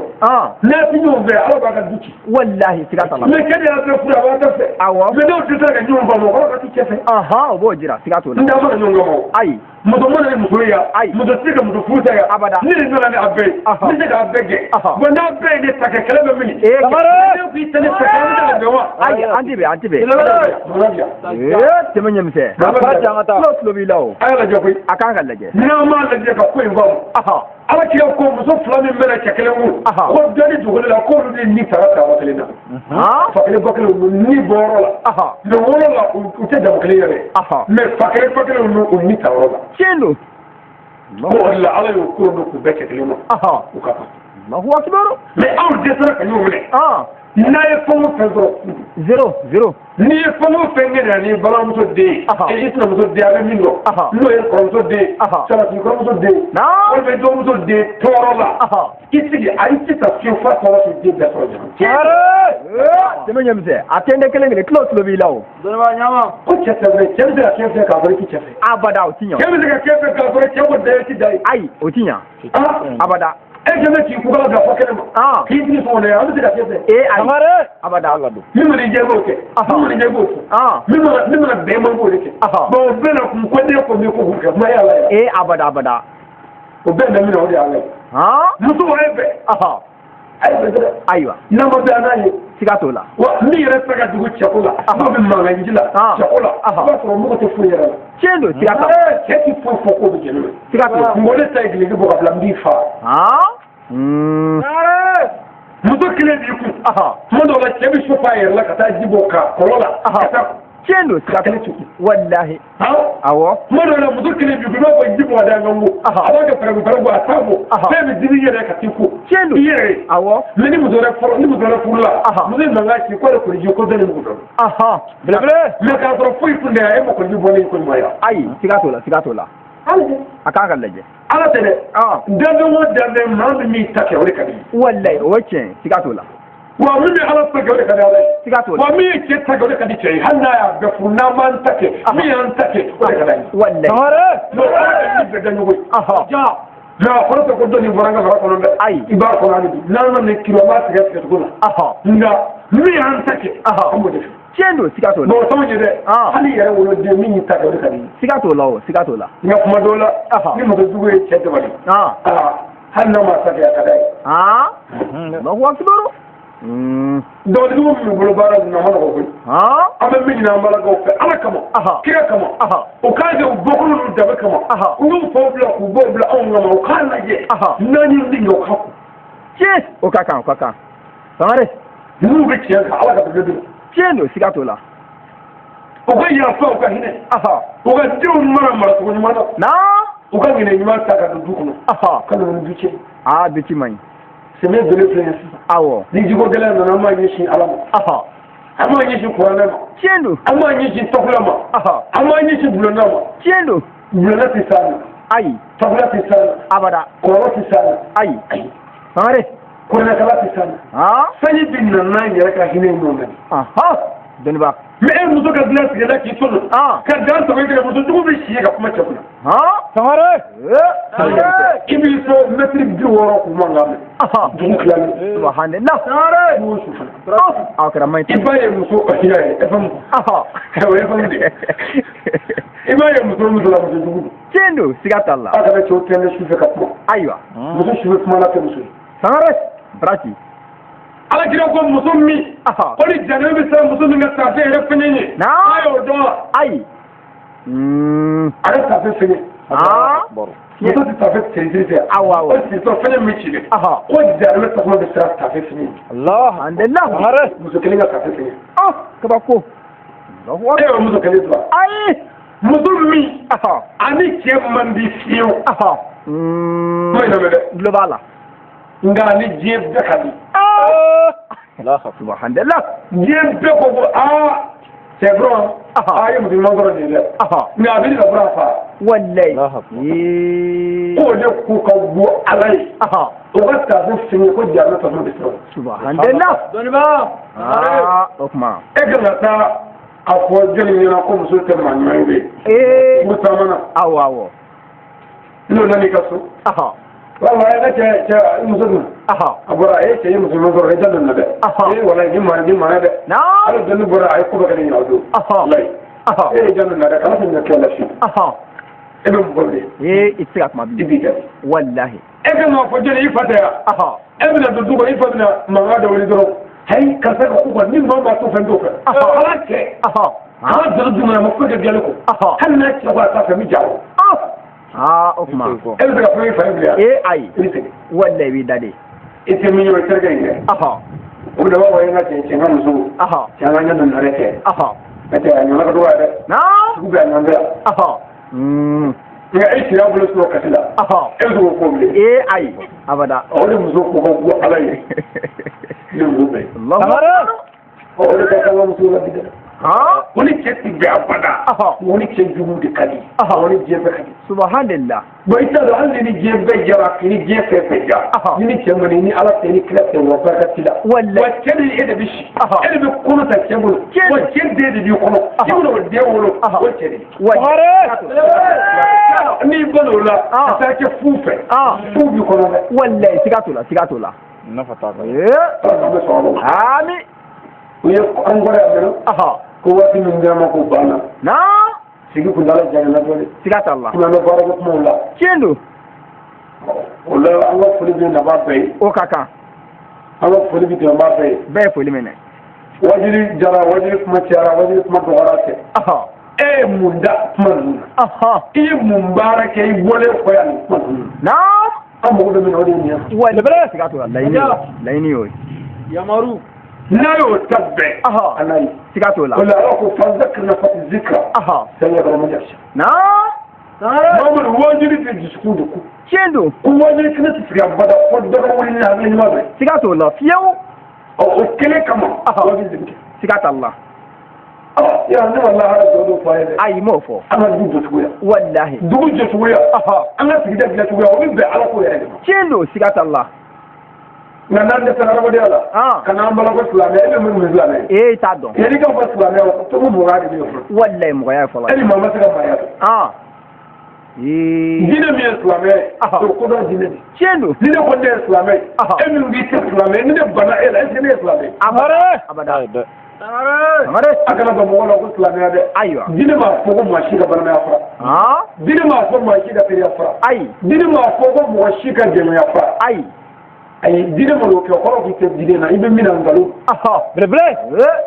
N'a tɛ ɲɔgɔn fɛ ala b'a ka du ci. Walahi siga t'a la. Mais kɛ de y'a bɛɛ furu a b'a bɛɛ fɛ. Awɔ. Mais n'o dɛsɛra ka ɲɔgɔn faamu o kɔrɔ ka ti cɛ fɛ. O b'o jira siga t'o la. N t'a fɔ ka ɲɔgɔn faamu. Ayi. Muso mana ni muso ye yan. Ayi. Muso tɛ se ka muso furu ta yan. Abada. Ne de nana ni a bɛɛ ye. Ne tɛ se k'a bɛɛ gɛn. Bon n'a bɛɛ ye ne ta kɛ kɛlɛ bɛ min? Ee, Sangare. Ne k'i tɛ ne ta kɛ an bɛ se ka bɛn wa? Ayi, an tɛ bɛn, an tɛ bɛn. Mankan bi yan. Ee, tɛmɛ ɲɛmisɛn. A fara an ka taa. Tulo b'i la o. A y'a lajɛ koyi. A kan ka lajɛ. N'an m'a lajɛ ka ko in faamu. Ala kira ko muso fila min bɛna cɛ kelen kun. Ko dɔ ni dugukolo la k'olu de ni taara taama kelen na. Fa kelen ba kelen u ni bɔyɔrɔ la. Mais wɔɔrɔ la u tɛ jamu kelen yɛrɛ. Mais fa kelen ba kelen u ni ta yɔrɔ la. Tiɲɛ don. Ko o de la Ala y'o koron don k'u bɛɛ cɛ kelen ma. U ka kan. Allahu akbar. Mais anw dɛsɛra ka ɲɔgɔn minɛ. N'a ye fɛn o fɛn sɔrɔ. Zéro, zéro. N'i ye fɛn o fɛn kɛ na ni balimamuso den ye, i sinamuso den a bɛ min dɔn, n'o ye kɔrɔmuso den ye, salati kɔrɔmuso den ye, walima i dɔgɔmuso den tɔɔrɔ la, i sigi a i tɛ taa fiyewu f'a tɔɔrɔ k'i den bɛɛ sɔrɔ jama. Tɛmɛ ɲɛmisɛn, a tɛ ne kelen kelen tulo b'i la o. Dɔnnibaa ɲama. Ko cɛ tɛ fɛ, cɛ bɛ se ka fɛn fɛn k'a sɔrɔ i tɛ cɛ fɛ. Abada, o ti ɲɛ. Cɛ bɛ se ka fɛn fɛn k'a sɔrɔ cɛ ko da ye ti da ye. Ayi, o ti ɲɛ. Abada. E kɛlen bɛ k'i kukala bila fɔ kɛnɛ ma. K'i sigi so kɔnɔ yan, an bɛ se ka fɛn fɛn. Ee ayi. Sangare. Abada. Min mana i diya i b'o kɛ. Min mana i diya i b'o fɔ. Min mana bɛn ma i b'o de kɛ. Bon o bɛɛ na kun ko ne ko min ko k'o kɛ kuma ye Ala ye. Ee abada abada. O bɛɛ na min na o de ye Ala ye. Muso a ye bɛn. A ye bɛn dɛ. Ayiwa. N'a ma bɛn a n'a ye. Siga t'o la. Wa min yɛrɛ tɛ ka jugu cɛko la. N'o bɛ mankan ji la. Cɛko la. I b'a sɔrɔ mɔgɔ tɛ foyi yɛrɛ la. Tiɲɛ don, siga t'a la. Cɛ ti foyi fɔ k'o bɛ jɛn n'o ye. Siga t'o la. N ko ne ta ye gileki bɔ ka bila n b'i fa. Muso kelen b'i kun. Tuma dɔw la cɛ bɛ so fa a yɛrɛ la ka taa ji bɔ ka kɔlɔn la. Ka taa. Tiɲɛ don, siga kelen t'i kun. Walahi. Awɔ. Tuma dɔw la muso kelen b'i kun i b'a fɔ ji bɔ ka da ɲɔgɔn ko. A b'a kɛ fɛrɛgu fɛrɛgu a t'a bɔ. Fɛn bɛ dimi i yɛrɛ ka t'i ko. Tiɲɛ don. I yɛrɛ ye. Awɔ. Mais ni muso wɛrɛ fɔlɔ ni muso wɛrɛ furu la. Muso in mankan ci k'ale koliji ko dɔ de mugu dɔn. Belebele. Mais k'a sɔrɔ foyi tun tɛ a ye ma koliji bɔ ne ko ɲuman ye. Ayi, siga t'o la, siga t'o la. A kan ka lajɛ. Ala tɛ dɛ. Danfɛn o danfɛn maa min b'i ta kɛ o de ka di. Walayi, o ye tiɲɛ ye, siga t'o la. Wa min bɛ Ala ta kɛ o de ka di Ala ye. Siga t'o la. Wa min ye cɛ ta kɛ o de ka di cɛ ye hali n'a y'a bɛɛ furu n'a m'an ta kɛ min y'an ta kɛ o de ka d'a ye. Walayi. Sangare. Mais Ala ka di bɛɛ da ɲɔgɔn ye. Mais a fɔra tɛ ko dɔ nin bɔra an ka mara kɔnɔ dɛ. Ayi. I b'a kɔnɔ hali bi n'an ma nin kiri an b'a tigɛ tigɛ cogo la. Nka min y'an ta kɛ an b'o de fɛ. Tiɲɛ don, siga t'o la. Bon o t'anw ye dɛ. Hali yɛrɛ woloden min y'i ta kɛ o de ka di ye. Siga t'o la o, siga t'o la. Nka kuma dɔw la ni muso jugu ye cɛ dabali. Hali n'a ma ta kɛ a ka d'a ye. Allahu akbar. Dɔgɔnin min bɛ bolo baara ninnu na a ma nɔgɔ koyi. An bɛ min ɲini an balakaw fɛ Ala kama. Kira kama. U k'a kɛ u bɔkolo n'u danbe kama. U y'u faw bila k'u baw bila anw kama u k'a lajɛ. N'an ye min kɛ u k'a kun. Tiɲɛ o ka kan o ka kan. Sangare. N'u bɛ tiɲɛ kan Ala ka dɛmɛ d'u ma. Tiɲɛ don, siga t'o la. U ka yafa u ka hinɛ. U ka denw mara maracogo ɲuman na. U ka ŋaniya ɲuman ta ka don du kɔnɔ. Ka na ni du cɛ. Aa du ci man ɲi. Sɛmɛ doni filɛ nin ye sisan. Awɔ. Ni jiko gɛlɛn nana an b'a ɲɛsin Ala ma. An b'a ɲɛsin kuranɛ ma. Tiɲɛ don. An b'a ɲɛsin tɔgɔla ma. An b'a ɲɛsin bulonda ma. Tiɲɛ don. Bulonda tɛ s'a ma. Ayi. Tɔgɔla tɛ s'a ma. Abada. Kɔlɔlɔ tɛ s'a ma. Ayi. Sangare. Kuranɛkala tɛ s'a ma. Sanji bɛ na n'an yɛrɛ ka hinɛ in nɔ na. Dɔnniba. Mais e muso ka dilan tigɛla k'i to don. Ka dan sago i kɛrɛ muso jugu bɛ si ka kuma cɛ kunna. Sangare. I b'i so mɛtiri 60 k'u mankan mɛn. Dugu tilalen. Subhanallah. Sangare. Su o su fana. Aw kɛra man ɲi. I b'a ye muso ya ye FM. O ye FM de ye. I b'a ye muso muso la muso jugu don. Tiɲɛ don, siga t'a la. A kana cɛw tɛntɛn su fɛ ka kuma. Ayiwa. Muso su bɛ kuma la tɛ muso ye. Sangare. Barasi. Ala kira ko muso min. Ko ni janɛ bɛ siran muso min ka taafe yɛrɛ fɛngɛ ye. A y'o dɔn wa? Ayi. A ka taafe fɛngɛ. Muso tɛ taafe tirisiri fɛ. Awɔ awɔ. O siritɔ fɛngɛ min ci dɛ. Ko janɛ tasuma bɛ siran taafe fɛngɛ ye. Alhamdulillah. Muso kelen ka taafe fɛngɛ. Kabako. E y'o muso kelen sɔrɔ. Ayi. Muso min. Ani cɛ man di fiyewu. N'o ye lamɛn dɛ. Tulo b'a la. Nka ni diɲɛ bɛɛ ka di. Subhanallah. Diɲɛ bɛɛ ko ko aa cɛ buran aa ye muso ɲuman sɔrɔ nin ye dɛ. Nka a bɛ ka buran fa. Walayi. K'o de ko ka go Ala ye. O ka taafe fɛngɛ ko jaarɛ tasuma bɛ siran. Subhanallah. Dɔnniba. Aa o tuma. E kan ka taa a fɔ jɔnni ɲɛna ko muso tɛ maa ɲuman ye. Ee. Furu taamana. Awɔ awɔ. N'o nan'i ka so. Wala e ka cɛ muso dun. A bɔra e cɛ ye muso ɲuman sɔrɔ e tɛ nana dɛ. E wala ni maa ni maa dɛ. Hali dɔnni bɔra a ye ko bɛɛ kɛ ne ɲɛna o don. Walayi. E ye jɔn nana dɛ kana fɛn kɛ la fiyewu. E bɛ mɔgɔ wele. Ee, i tɛ se ka kuma I bilen. b'i jaabi. Walahi. E kan k'a fɔ jɔnni, i fa tɛ yan? E bɛna don du kɔnɔ, i fa bɛna mankan dɔ wuli dɔrɔn. Hayi, karisa ka ko kɔni, ni maa maa t'o fɛ, n t'o fɛ. Ala cɛ. Ala donna du kɔnɔ, a ma foyi kɛ dilanni kɔ. Hali n'a cɛ ko a t'a fɛ, n bɛ ja o. Aa, o tuma. E bɛ se ka fɛn i fa ye bilen wa? Ee, ayi. I bɛ segin. Walahi, i b'i da de. I tɛ min ye, o terikɛ in kɛ. O bɛ b'a fɔ e ka cɛ cɛ ka muso. Cɛ, an ka ɲɛ donna dɛ cɛ. N'o tɛ a ɲɔgɔnna ka dɔgɔ dɛ. Sugu bɛ a ɲɔgɔn tɛ yan. Nka e sira bolo sɔrɔ kasi la. E bɛ se k'o fɔ bilen? Ee, ayi. Abada. O de muso ko ka go Ala ye. Ne muso bɛɛ. O de ka kan ka muso la bi dɛ. O ni cɛ ti bɛn abada. O ni cɛ jugu de ka di. O ni diɲɛ bɛɛ ka di. Subhanallah. Bon, i t'a dɔn, hali ni diɲɛ bɛɛ jara, k'i ni diɲɛ fɛn fɛn ja. Ni ni cɛ man di, ni Ala tɛ, ni kira tɛ, wa barika t'i la. Walahi. Wa cɛ ni e de bɛ si. E de bɛ kɔnɔ ta cɛ bolo. Wa cɛ den de b'i kɔnɔ. I bɛna o den wolo, o cɛ de. N'i banna o la, ka taa kɛ fu fɛ. Fu b'i kɔnɔ dɛ. Walahi, siga t'o la, siga t'o la. Nafa t'a la. Ee. Ala k'an bɛ sɔn a ma. Ami. U ye an kɔrɔ yan mɛnɛ. Ko waati min dira ma k'o banna. Sigi kun dala janyana dɔɔnin. Siga t'a la. Kuma an bɛ baara kɛ kumaw la. Tiɲɛ don. O la, an ka foli bɛ nabaa bɛɛ ye. O ka kan. An ka foli bɛ dɛmɛbaa bɛɛ ye. Bɛɛ ye foli minɛ. Wajuli jara, wajuli kuma cayara, wajuli kuma dɔgɔyara tɛ. E ye mun da kuma ninnu na? I ye mun baara kɛ i bɔlen kɔ yan nin kuma ninnu na? An mago bɛ min na, o de ye nin ye. Walahi, siga t'o la. Laɲini y'o ye. Laɲini y'o ye. Yamaru. N'a y'o ta bɛɛ. Ala ye. Siga t'o la. O la, Ala ko fazakir nafati zikra. Sɛgɛ man yakhsha. Mamadu, wajuli bɛ dusukun de ko. Tiɲɛ don. Ko wajuli kɛnɛ tɛ sigi abada fo dɔ ka wuli ni hakili ɲuman dɔ ye. Siga t'o la fiyewu. Ɔ, o kelen kama. Wajuli de bɛ kɛ. Siga t'a la. Ya, ne ma lahara jɔ dɔ fɔ a ye dɛ. Ayi, m'o fɔ. An ka du jɔcogoya. Walahi. Dugu jɔcogoya. An ka sigida dilancogoya, o bɛ bɛn Ala ko yɛrɛ de ma. Tiɲɛ don, siga t'a la. Nka n'an dɛsɛra adamadenya la. Ka n'an balako silamɛ, e bɛ minnu bɛ silamɛ ye. Ee, i t'a dɔn. Yanni ka fɔ silamɛ, o togo mɔgɔya de bɛ yen fɔlɔ. Walahi, mɔgɔya ye fɔlɔ. E ni maa ma se ka maaya dɔn. Diinɛ min ye silamɛ ye, o kodɔn diinɛ de. Tiɲɛ don. Ni ne ko ne ye silamɛ ye, e min k'i tɛ silamɛ ye, ni ne banna e la, est ce que ne ye silamɛ ye? Abada. Abada. A kana ban mɔgɔ la ko silamɛya dɛ. Ayiwa. Diinɛ m'a fɔ ko maa si ka balimaya fara. Diinɛ m'a fɔ maa si ka teriya fara. Ayi. Diinɛ m'a fɔ ko mɔgɔ si ka jɛɲɔgɔnya fara. Ayi. Ayi, diinɛ ma n'o kɛ, o kɔrɔ k'i tɛ diinɛ na, i bɛ min na, nkalon. Belebele.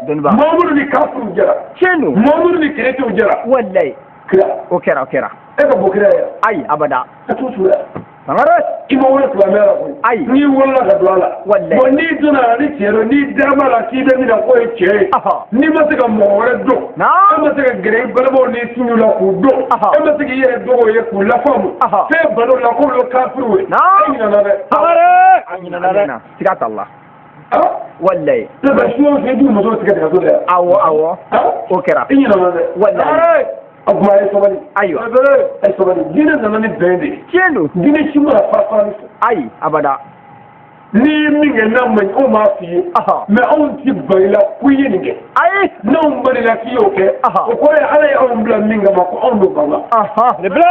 Dɔnniba. Mamadu ni kafiriw jɛra. Tiɲɛ don. Mamadu ni kerecɛnw jɛra. Walahi. Kira. O kɛra, o kɛra. E ka bɔ kira ye. Ayi, abada. A t'o suguya. Sangare. I ma wolo silamɛya la koyi. Ayi. N'i wolola ka don a la. Walahi. Bon, n'i donna a la ni tiɲɛ don, n'i dara la k'i bɛ min na k'o ye tiɲɛ ye. N'i ma se ka mɔgɔ wɛrɛ dɔn. E ma se ka gɛrɛ i balimaw n'i sinjiw la k'u dɔn. E ma se k'i yɛrɛ dɔgɔw ye k'u lafaamu. Fɛn ban'o la k'olu ye kafiriw ye. E ɲinɛna dɛ. Sangare. A ɲinɛna dɛ. Siga t'a la. Walahi. Ne bɛ su o su i b'u musow tigɛ tigɛ so de yan. Awɔ, awɔ. O kɛra. I ɲinɛna dɛ. Walahi. A kuma, a ye sabali. Ayiwa. A ye sabali. Diinɛ nana ni bɛn de ye. Tiɲɛ don. Diinɛ si mana fara farali fɛ. Ayi, abada. N'i ye min kɛ n'a ma ɲi, anw b'a f'i ye. Mais anw ti ban i la ko i ye nin kɛ. Ayi. N'anw banna i la k'i y'o kɛ. O kɔrɔ ye Ala ye anw bila min kama ko anw d'o ban la. Belebele.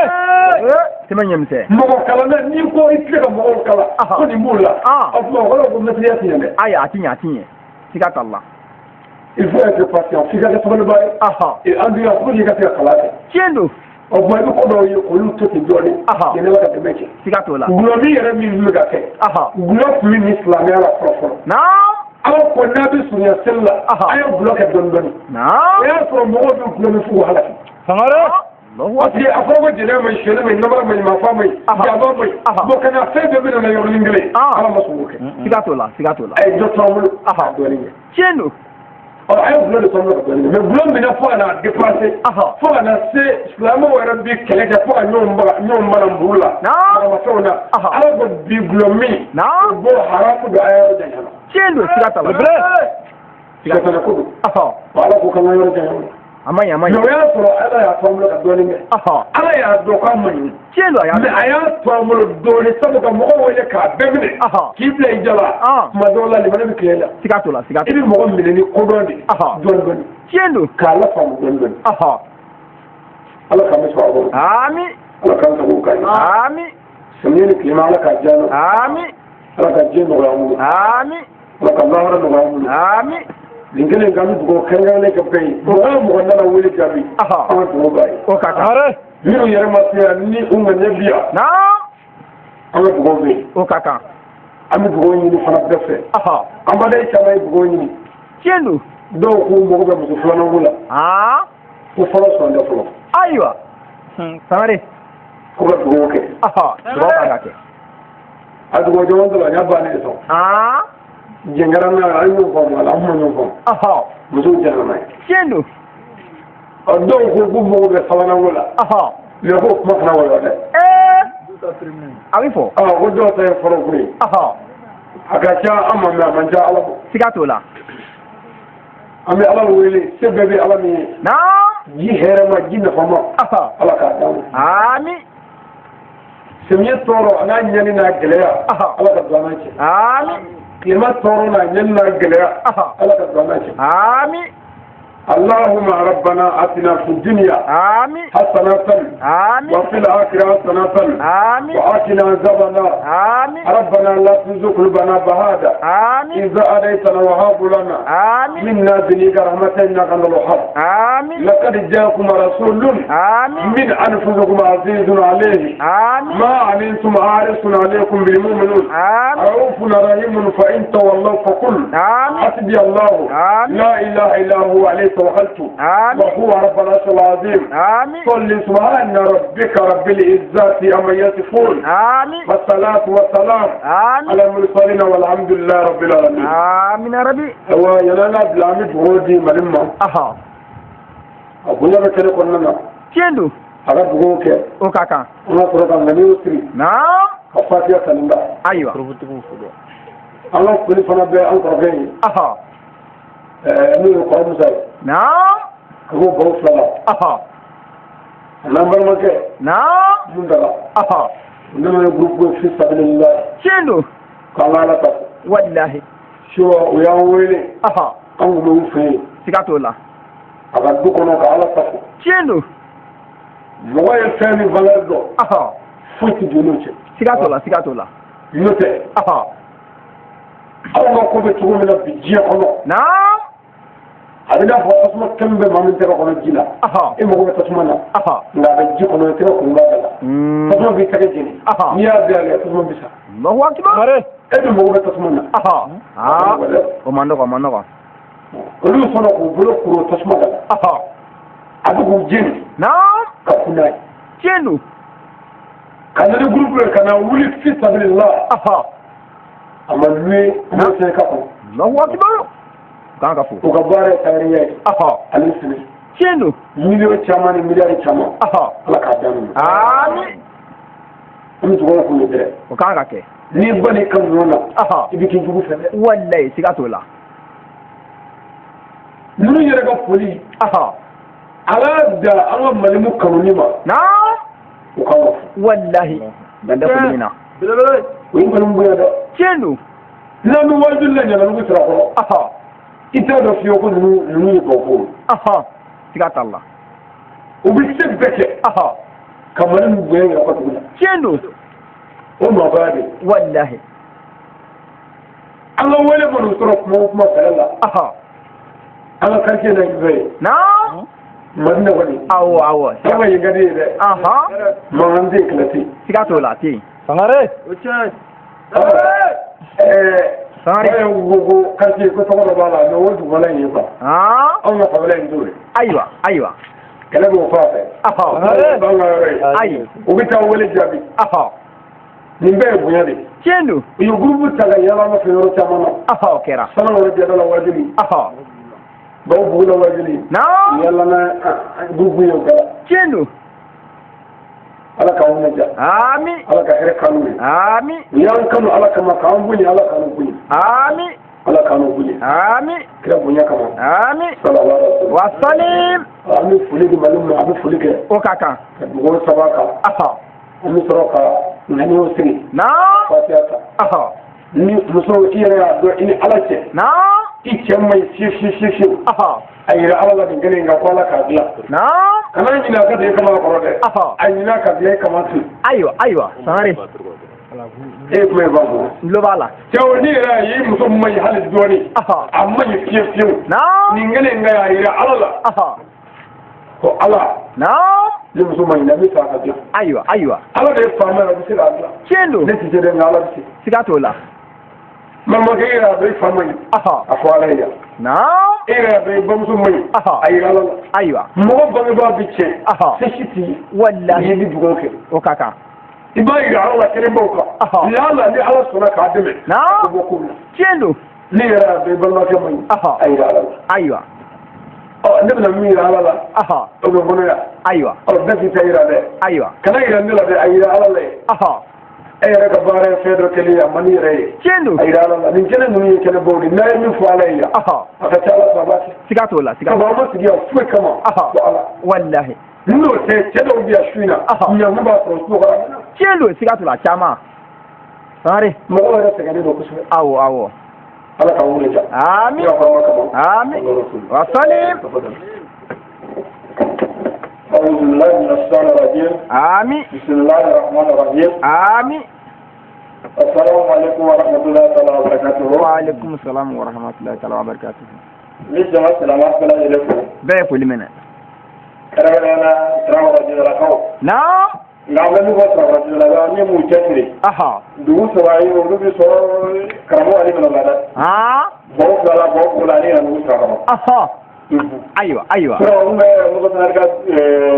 Tɛmɛ ɲɛmisɛn. Mɔgɔ kalanna, n'i ko i tɛ se ka mɔgɔw kalan. Ko nin b'o la. A tuma, o kɔrɔ ko mɛtiriya ti ɲɛ dɛ. Ayi, a ti ɲɛ, a ti ɲɛ. Siga t'a la. Il faut être patient. F'i ka kɛ sabalibaa ye. Et endurant pour que i ka se ka kalan kɛ. Tiɲɛ don. O tuma, i bɛ ko dɔw ye k'olu to ten dɔɔnin. Yanni Ala ka dɛmɛ kɛ. Siga t'o la. Gulɔmin yɛrɛ min bɛ ka kɛ. Gulɔ tun bɛ min silamɛya la fɔlɔ fɔlɔ. Ala ko n'a bɛ surunya seli la. A ye gulɔ kɛ dɔɔnin dɔɔnin. O y'a sɔrɔ mɔgɔw bɛ gulɔ min f'u halaki. Sangare. Parce que a fɔra ko jɛnɛya ma ɲi, sonyɛli ma ɲi, namara ma ɲi, marifa ma ɲi, jaba ma ɲi. Bon, ka na fɛn bɛɛ bɛ nana yɔrɔnin kelen. Ala ma sɔn k'o kɛ. Siga t'o la, siga t'o la. A ye dɔ to an bolo. Ka dɔɔnin kɛ. Tiɲɛ don. Ɔ, a ye gulɔ de sɔrɔ ka dɔɔnin kɛ, mais gulɔ minɛ fo ka na dépassé. Fo ka na se silamɛw yɛrɛ bi kɛlɛ kɛ fo ka ɲɔgɔn baga, ɲɔgɔn bana muru la. Maramafɛnw na. Ala ko bi gulɔ min. O bɔ haramu don, a y'a yɔrɔ janya la. Tiɲɛ don, siga t'a la. Siga ko don. Ala ko k'an ka yɔrɔ janya o la. A ma ɲi, a ma ɲi. Mais o y'a sɔrɔ Ala y'a to an bolo ka dɔɔnin kɛ. Ala y'a dɔn k'a ma ɲi. Tiɲɛ don, a y'a Mais a y'a to an bolo dɔɔnin sabu ka mɔgɔw wele k'a bɛɛ minɛ. K'i bila i jala. Tuma dɔw la, limaniya bɛ tile la. Siga t'o la, siga t'o la. I bɛ mɔgɔ minɛ ni kodɔn de ye. Dɔɔnin dɔɔnin. Tiɲɛ don. K'a lafaamu dɔɔnin dɔɔnin. Ala k'an bɛ sɔn a kɔrɔ. Ami. Ala k'an sago k'a ye. Ami. Samiyɛ ni tilema, Ala k'a diya an na. Ami. Ala ka diɲɛ nɔgɔya an bolo. Ami. Ala ka lahara nɔgɔya an bolo. Ami. Nin kelen k'an bɛ dugawu kɛrɛnkɛrɛnnen kɛ bɛɛ ye. Mɔgɔ o mɔgɔ nana wele jaabi. An ka dugawu b'a ye. O ka kan. Minnu yɛrɛ ma se yan ni u ŋaniya bi yan. Naam. An ka dugawu bɛ yen. O ka kan. An bɛ dugawu ɲini fana bɛɛ fɛ. An baden caman ye dugawu ɲini. Tiɲɛ don. Dɔw k'u mago bɛ muso filanan ko la. Ko fɔlɔ sɔn tɛ fɔlɔ. Ayiwa. Sangare. Ko ka dugawu kɛ. Dugawu kan ka kɛ. A dugawu jɔn dɔ la n y'a bannen ye sɔn. Jɛn kɛra n'a ye an y'o faamu a la an ma ɲɔgɔn faamu. Musow jɛnna n'a ye. Tiɲɛ don. Ɔ dɔw ko k'u mago bɛ sabanan ko la. Mais k'o kuma kana wɔyɔ dɛ. A bɛ fɔ. Ko dɔw ta ye fɔlɔ ko ye. A ka ca an ma mais a man ca Ala ma. Siga t'o la. An bɛ Ala wele se bɛɛ bɛ Ala min ye. Naam. Ji hɛrɛma ji nafama. Ala k'a d'an ma. Ami. Samiyɛ tɔɔrɔ a n'a ɲɛni n'a gɛlɛya. Ala ka don an n'a cɛ. Ami. Tilema tɔɔrɔ n'a ɲɛni n'a gɛlɛya. Ala ka don an n'a cɛ. Ami. اللهم ربنا آتنا في الدنيا آمين حسنة آمين وفي الآخرة حسنة آمين وآتنا عذاب النار آمين ربنا لا تزغ قلوبنا بعد آمين إذ هديتنا وهب لنا آمين من لدنك رحمة إنك أنت الوهاب آمين لقد جاءكم رسول آمين من أنفسكم عزيز عليه آمين ما عنتم حارس عليكم بالمؤمنون آمين رؤوف رحيم فإن تولوا فقل آمين حسبي الله آمين لا إله إلا هو عليه توكلت آمين وهو رب العرش العظيم آمين صل سبحان ربك رب العزة عما يصفون آمين والصلاة والسلام آمين على المرسلين والحمد لله رب العالمين آمين يا ربي هو ينانا بلامي بودي ملما أبونا بكرة كنا تيندو على بقولك أو كاكا أنا كنا كنا نيوتري نعم أفاتيا كندا أيوة الله كل فنا بأنكر فيه n'o ye kɔrɔ Musa ye. Naam. Ka bɔ baw fila la. A n'an balimakɛ. Naam. Mun dala. U nana ni groupe ye fi sabilillah. Tiɲɛ don. K'an ka Ala ta. Walahi. Sure u y'an wele. An kun bɛ u fɛ yen. Siga t'o la. A ka du kɔnɔ ka Ala ta fɔ. Tiɲɛ don. Mɔgɔ ye fɛn min valeur dɔn. Foyi tɛ don n'o cɛ. Siga t'o la siga t'o la. N'o tɛ. Aw ka ko bɛ cogo min na bi diɲɛ kɔnɔ. Naam. A bɛ n'a fɔ tasuma kɛmɛ bɛ maa min tɛgɛ kɔnɔ ji la. E mago bɛ tasuma na. Nka a bɛ ji kɔnɔ i tɛgɛ kun b'a bɛɛ la. Tasuma b'i tɛgɛ jeni. N'i y'a bila a la tasuma bɛ sa. Allahu akbar. E dun mago bɛ tasuma na. O man nɔgɔn o man nɔgɔn. Olu sɔnna k'u bolo kuru tasuma da la. A bɛ k'u jeni. Naam. Ka kun n'a ye. Tiɲɛ don. Ka na ni groupe ye ka na wuli fi sabilillah. A ma luwe kuma ka kɔnɔ. Allahu akbar. Kan ka fo. U ka baara ye tayɛriya ye. Ani sɛnɛ. Tiɲɛ don. Miliyɔn caman ni miliyari caman. Ala k'a d'an ma. Ami. An bɛ dugawu k'u ye dɛ. O kan ka kɛ. N'i banna i ka ninnu na. I bɛ k'i jugu fɛ dɛ. Walayi siga t'o la. Ninnu yɛrɛ ka foli. Ala y'a da an ka Malimu kanuni ma. Naam. U kan ka fo. Walahi. Dan tɛ foli min na. O ye Malimu bonya dɛ. Tiɲɛ don. N'an bɛ wajuli la Ɲanabugu sira kɔrɔ. I t'a dɔn fiyewu ko ninnu ye tubabu ye. Siga t'a la. U bɛ se bɛɛ kɛ. Ka Mali ninnu bonya yɛrɛ kɔtugu la. Tiɲɛ don. O maabaya de. Walahi. An ka wele mana sɔrɔ kuma o kuma kɛlɛ la. An ka quartier la fɛ yen. Naam. Madina kɔni. Awɔ awɔ. An ka yen ka di ye dɛ. Mankan tɛ yen kɛlɛ tɛ yen. Siga t'o la a tɛ yen. Sangare. O tiɲɛ. Sangare. Ko ko quartier ko tɔgɔ dɔ b'a la mais o dugumala in ye quoi. Anw ka fanfɛla in t'o ye. Ayiwa ayiwa. Kɛlɛ b'o fan fɛ. Sangare. B'an ka yɔrɔ ye. Ayi. U bɛ taa wele jaabi. Nin bɛɛ ye bonya de ye. Tiɲɛ don. U ye groupe ta ka yaala an fɛ yɔrɔ caman na. O kɛra. Sanakɔrɔ jɛda la wajuli. Baw bugu la wajuli. Naam. U yaala n'a groupe ye o bɛɛ la. Tiɲɛ don. Ala k'anw naja. Ami. Ala ka hɛrɛ k'an ye. Ami. U y'an kanu Ala kama k'an bonya Ala k'an bonya. Ami. Ala k'an bonya. Ami. Kira bonya kama. Ami. Sallallahu alaihi wa sallim. An bɛ foli di Mali ma an bɛ foli kɛ. O ka kan. Ka dugawu saba kan. An bɛ sɔrɔ ka ŋaniyaw sigi. Naam. Fatiha ta. Ni muso i yɛrɛ y'a dɔn i ni Ala cɛ. Naam. I cɛ man ɲi fiyewu fiyewu fiyewu fiyewu. A yira Ala la nin kelen in kan ko Ala k'a dilan. Naam. Kana ɲinɛ a ka don e kama kɔrɔ dɛ. A ɲinɛ a ka dilan e kama to. Ayiwa ayiwa Sangare. E ye kuma in faamu. N tulo b'a la. Cɛw n'i yɛrɛ y'a ye i muso man ɲi hali dɔɔni. A man ɲi fiyewu fiyewu. Naam. Nin kelen in kan a yira Ala la. Ko Ala. Naam. Ni muso ma ɲi, an bɛ fɛ a ka dilan. Ayiwa, ayiwa. Ala de ye faama ye, a bɛ se k'a dilan. Tiɲɛ don. Ne tɛ se dɛ, nka Ala bɛ se. Siga t'o la. Balimakɛ, e yɛrɛ a dɔn i fa ma ɲi. A fɔ Ala ye yan. Naam. E yɛrɛ a dɔn i bamuso ma ɲi. A yira Ala la. Ayiwa. Mɔgɔ bangebaa bɛ tiɲɛ. Se si t'i ye. Walahi. I bɛ dugawu kɛ. O ka kan. I b'a yira Ala la kɛnɛbaw kan. Yala ni Ala sɔnna k'a dɛmɛ. Naam. A bɛ bɔ kow la. Tiɲɛ don. Ne yɛrɛ a dɔn i balimakɛ ma ɲi. A yira Ala la. Ayiwa. Ɔ, ne bɛna min yira Ala la. O bɛ n kɔnɔ yan. Ayiwa. Ɔ, bɛɛ k'i ta yira dɛ. Ayiwa. Kana yira ne la dɛ, a yira Ala la ye. E yɛrɛ ka baara ye fɛn dɔ kɛlen ye, a man di yɛrɛ ye. Tiɲɛ don. A yira Ala la. Nin kɛnɛ ninnu ye kɛnɛbaw de ye. N'a ye min fɔ Ala ye yan. A ka ca Ala fɛ, a b'a kɛ. Siga t'o la, siga. Ka bɔ an ma sigi yan foyi kama. Fo Ala. Walahi. N'o tɛ, cɛ dɔw bɛ yan su in na. Ɲangi b'a sɔrɔ sunɔgɔ la. Tiɲɛ don, siga t'o la, caman. Sangare. Mɔgɔw yɛrɛ sɛgɛnnen don kosɛbɛ. Awɔ, awɔ. Ala k'an wuli ja. Amin. Amin. Wa salim. أعوذ بالله من الشيطان الرجيم. آمين. بسم الله الرحمن الرحيم. آمين. السلام عليكم ورحمة الله تعالى وبركاته. وعليكم السلام ورحمة الله تعالى وبركاته. Ni jama silamɛ bɛɛ lajɛlen fo. Bɛɛ ye foli minɛ. Kɛrɛnkɛrɛnnenya la Sirakɔrɔ. Naam. Nka an bɛ min fɔ Sirakɔrɔ ni m'u cɛsiri. Dugu saba ye olu bɛ sɔrɔ karamɔgɔ Ali minɛ la dɛ. Bɔw fila la, bɔw fila ani Yɛrɛbugu Sirakɔrɔ. Ayiwa, ayiwa. Sinon n bɛ Musa Sanari ka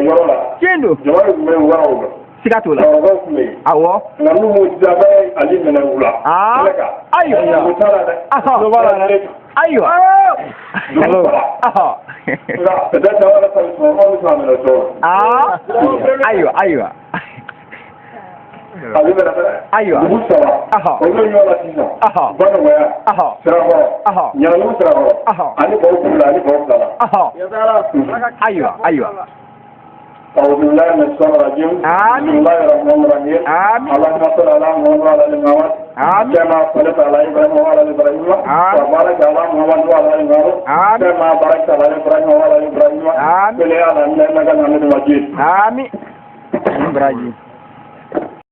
yɔrɔ la. Tiɲɛ don. Jama de tun bɛ yen, u b'a o dɔn. Siga t'o la. Cɛkɔrɔbaw tun bɛ yen. Awɔ. Nka n'u m'o sisan, a bɛ Ali minɛ u la. Ayiwa. U t'a la dɛ. Ayiwa. Dugu saba. Nka peut-être aw yɛrɛ ta bɛ sɔrɔ, aw bɛ sɔn a minɛ cogo. Ayiwa, ayiwa. Ali minɛ dɛ. Ayiwa. Dugu saba. Olu bɛ ɲɔgɔn la sisan. Banɔgɔya. Sirakɔrɔ. Ɲanabugu Sirakɔrɔ. Ani baw kulu la, ani baw fila la. Ayiwa, ayiwa. أعوذ بالله من الشيطان الرجيم. آمين. بسم الله الرحمن الرحيم. آمين. اللهم صل على محمد وعلى آل محمد. آمين. كما صليت على إبراهيم وعلى آل إبراهيم. آمين. وبارك على محمد وعلى آل محمد. آمين. كما باركت على إبراهيم وعلى آل إبراهيم. آمين. في العالمين إنك حميد مجيد. آمين. إبراهيم.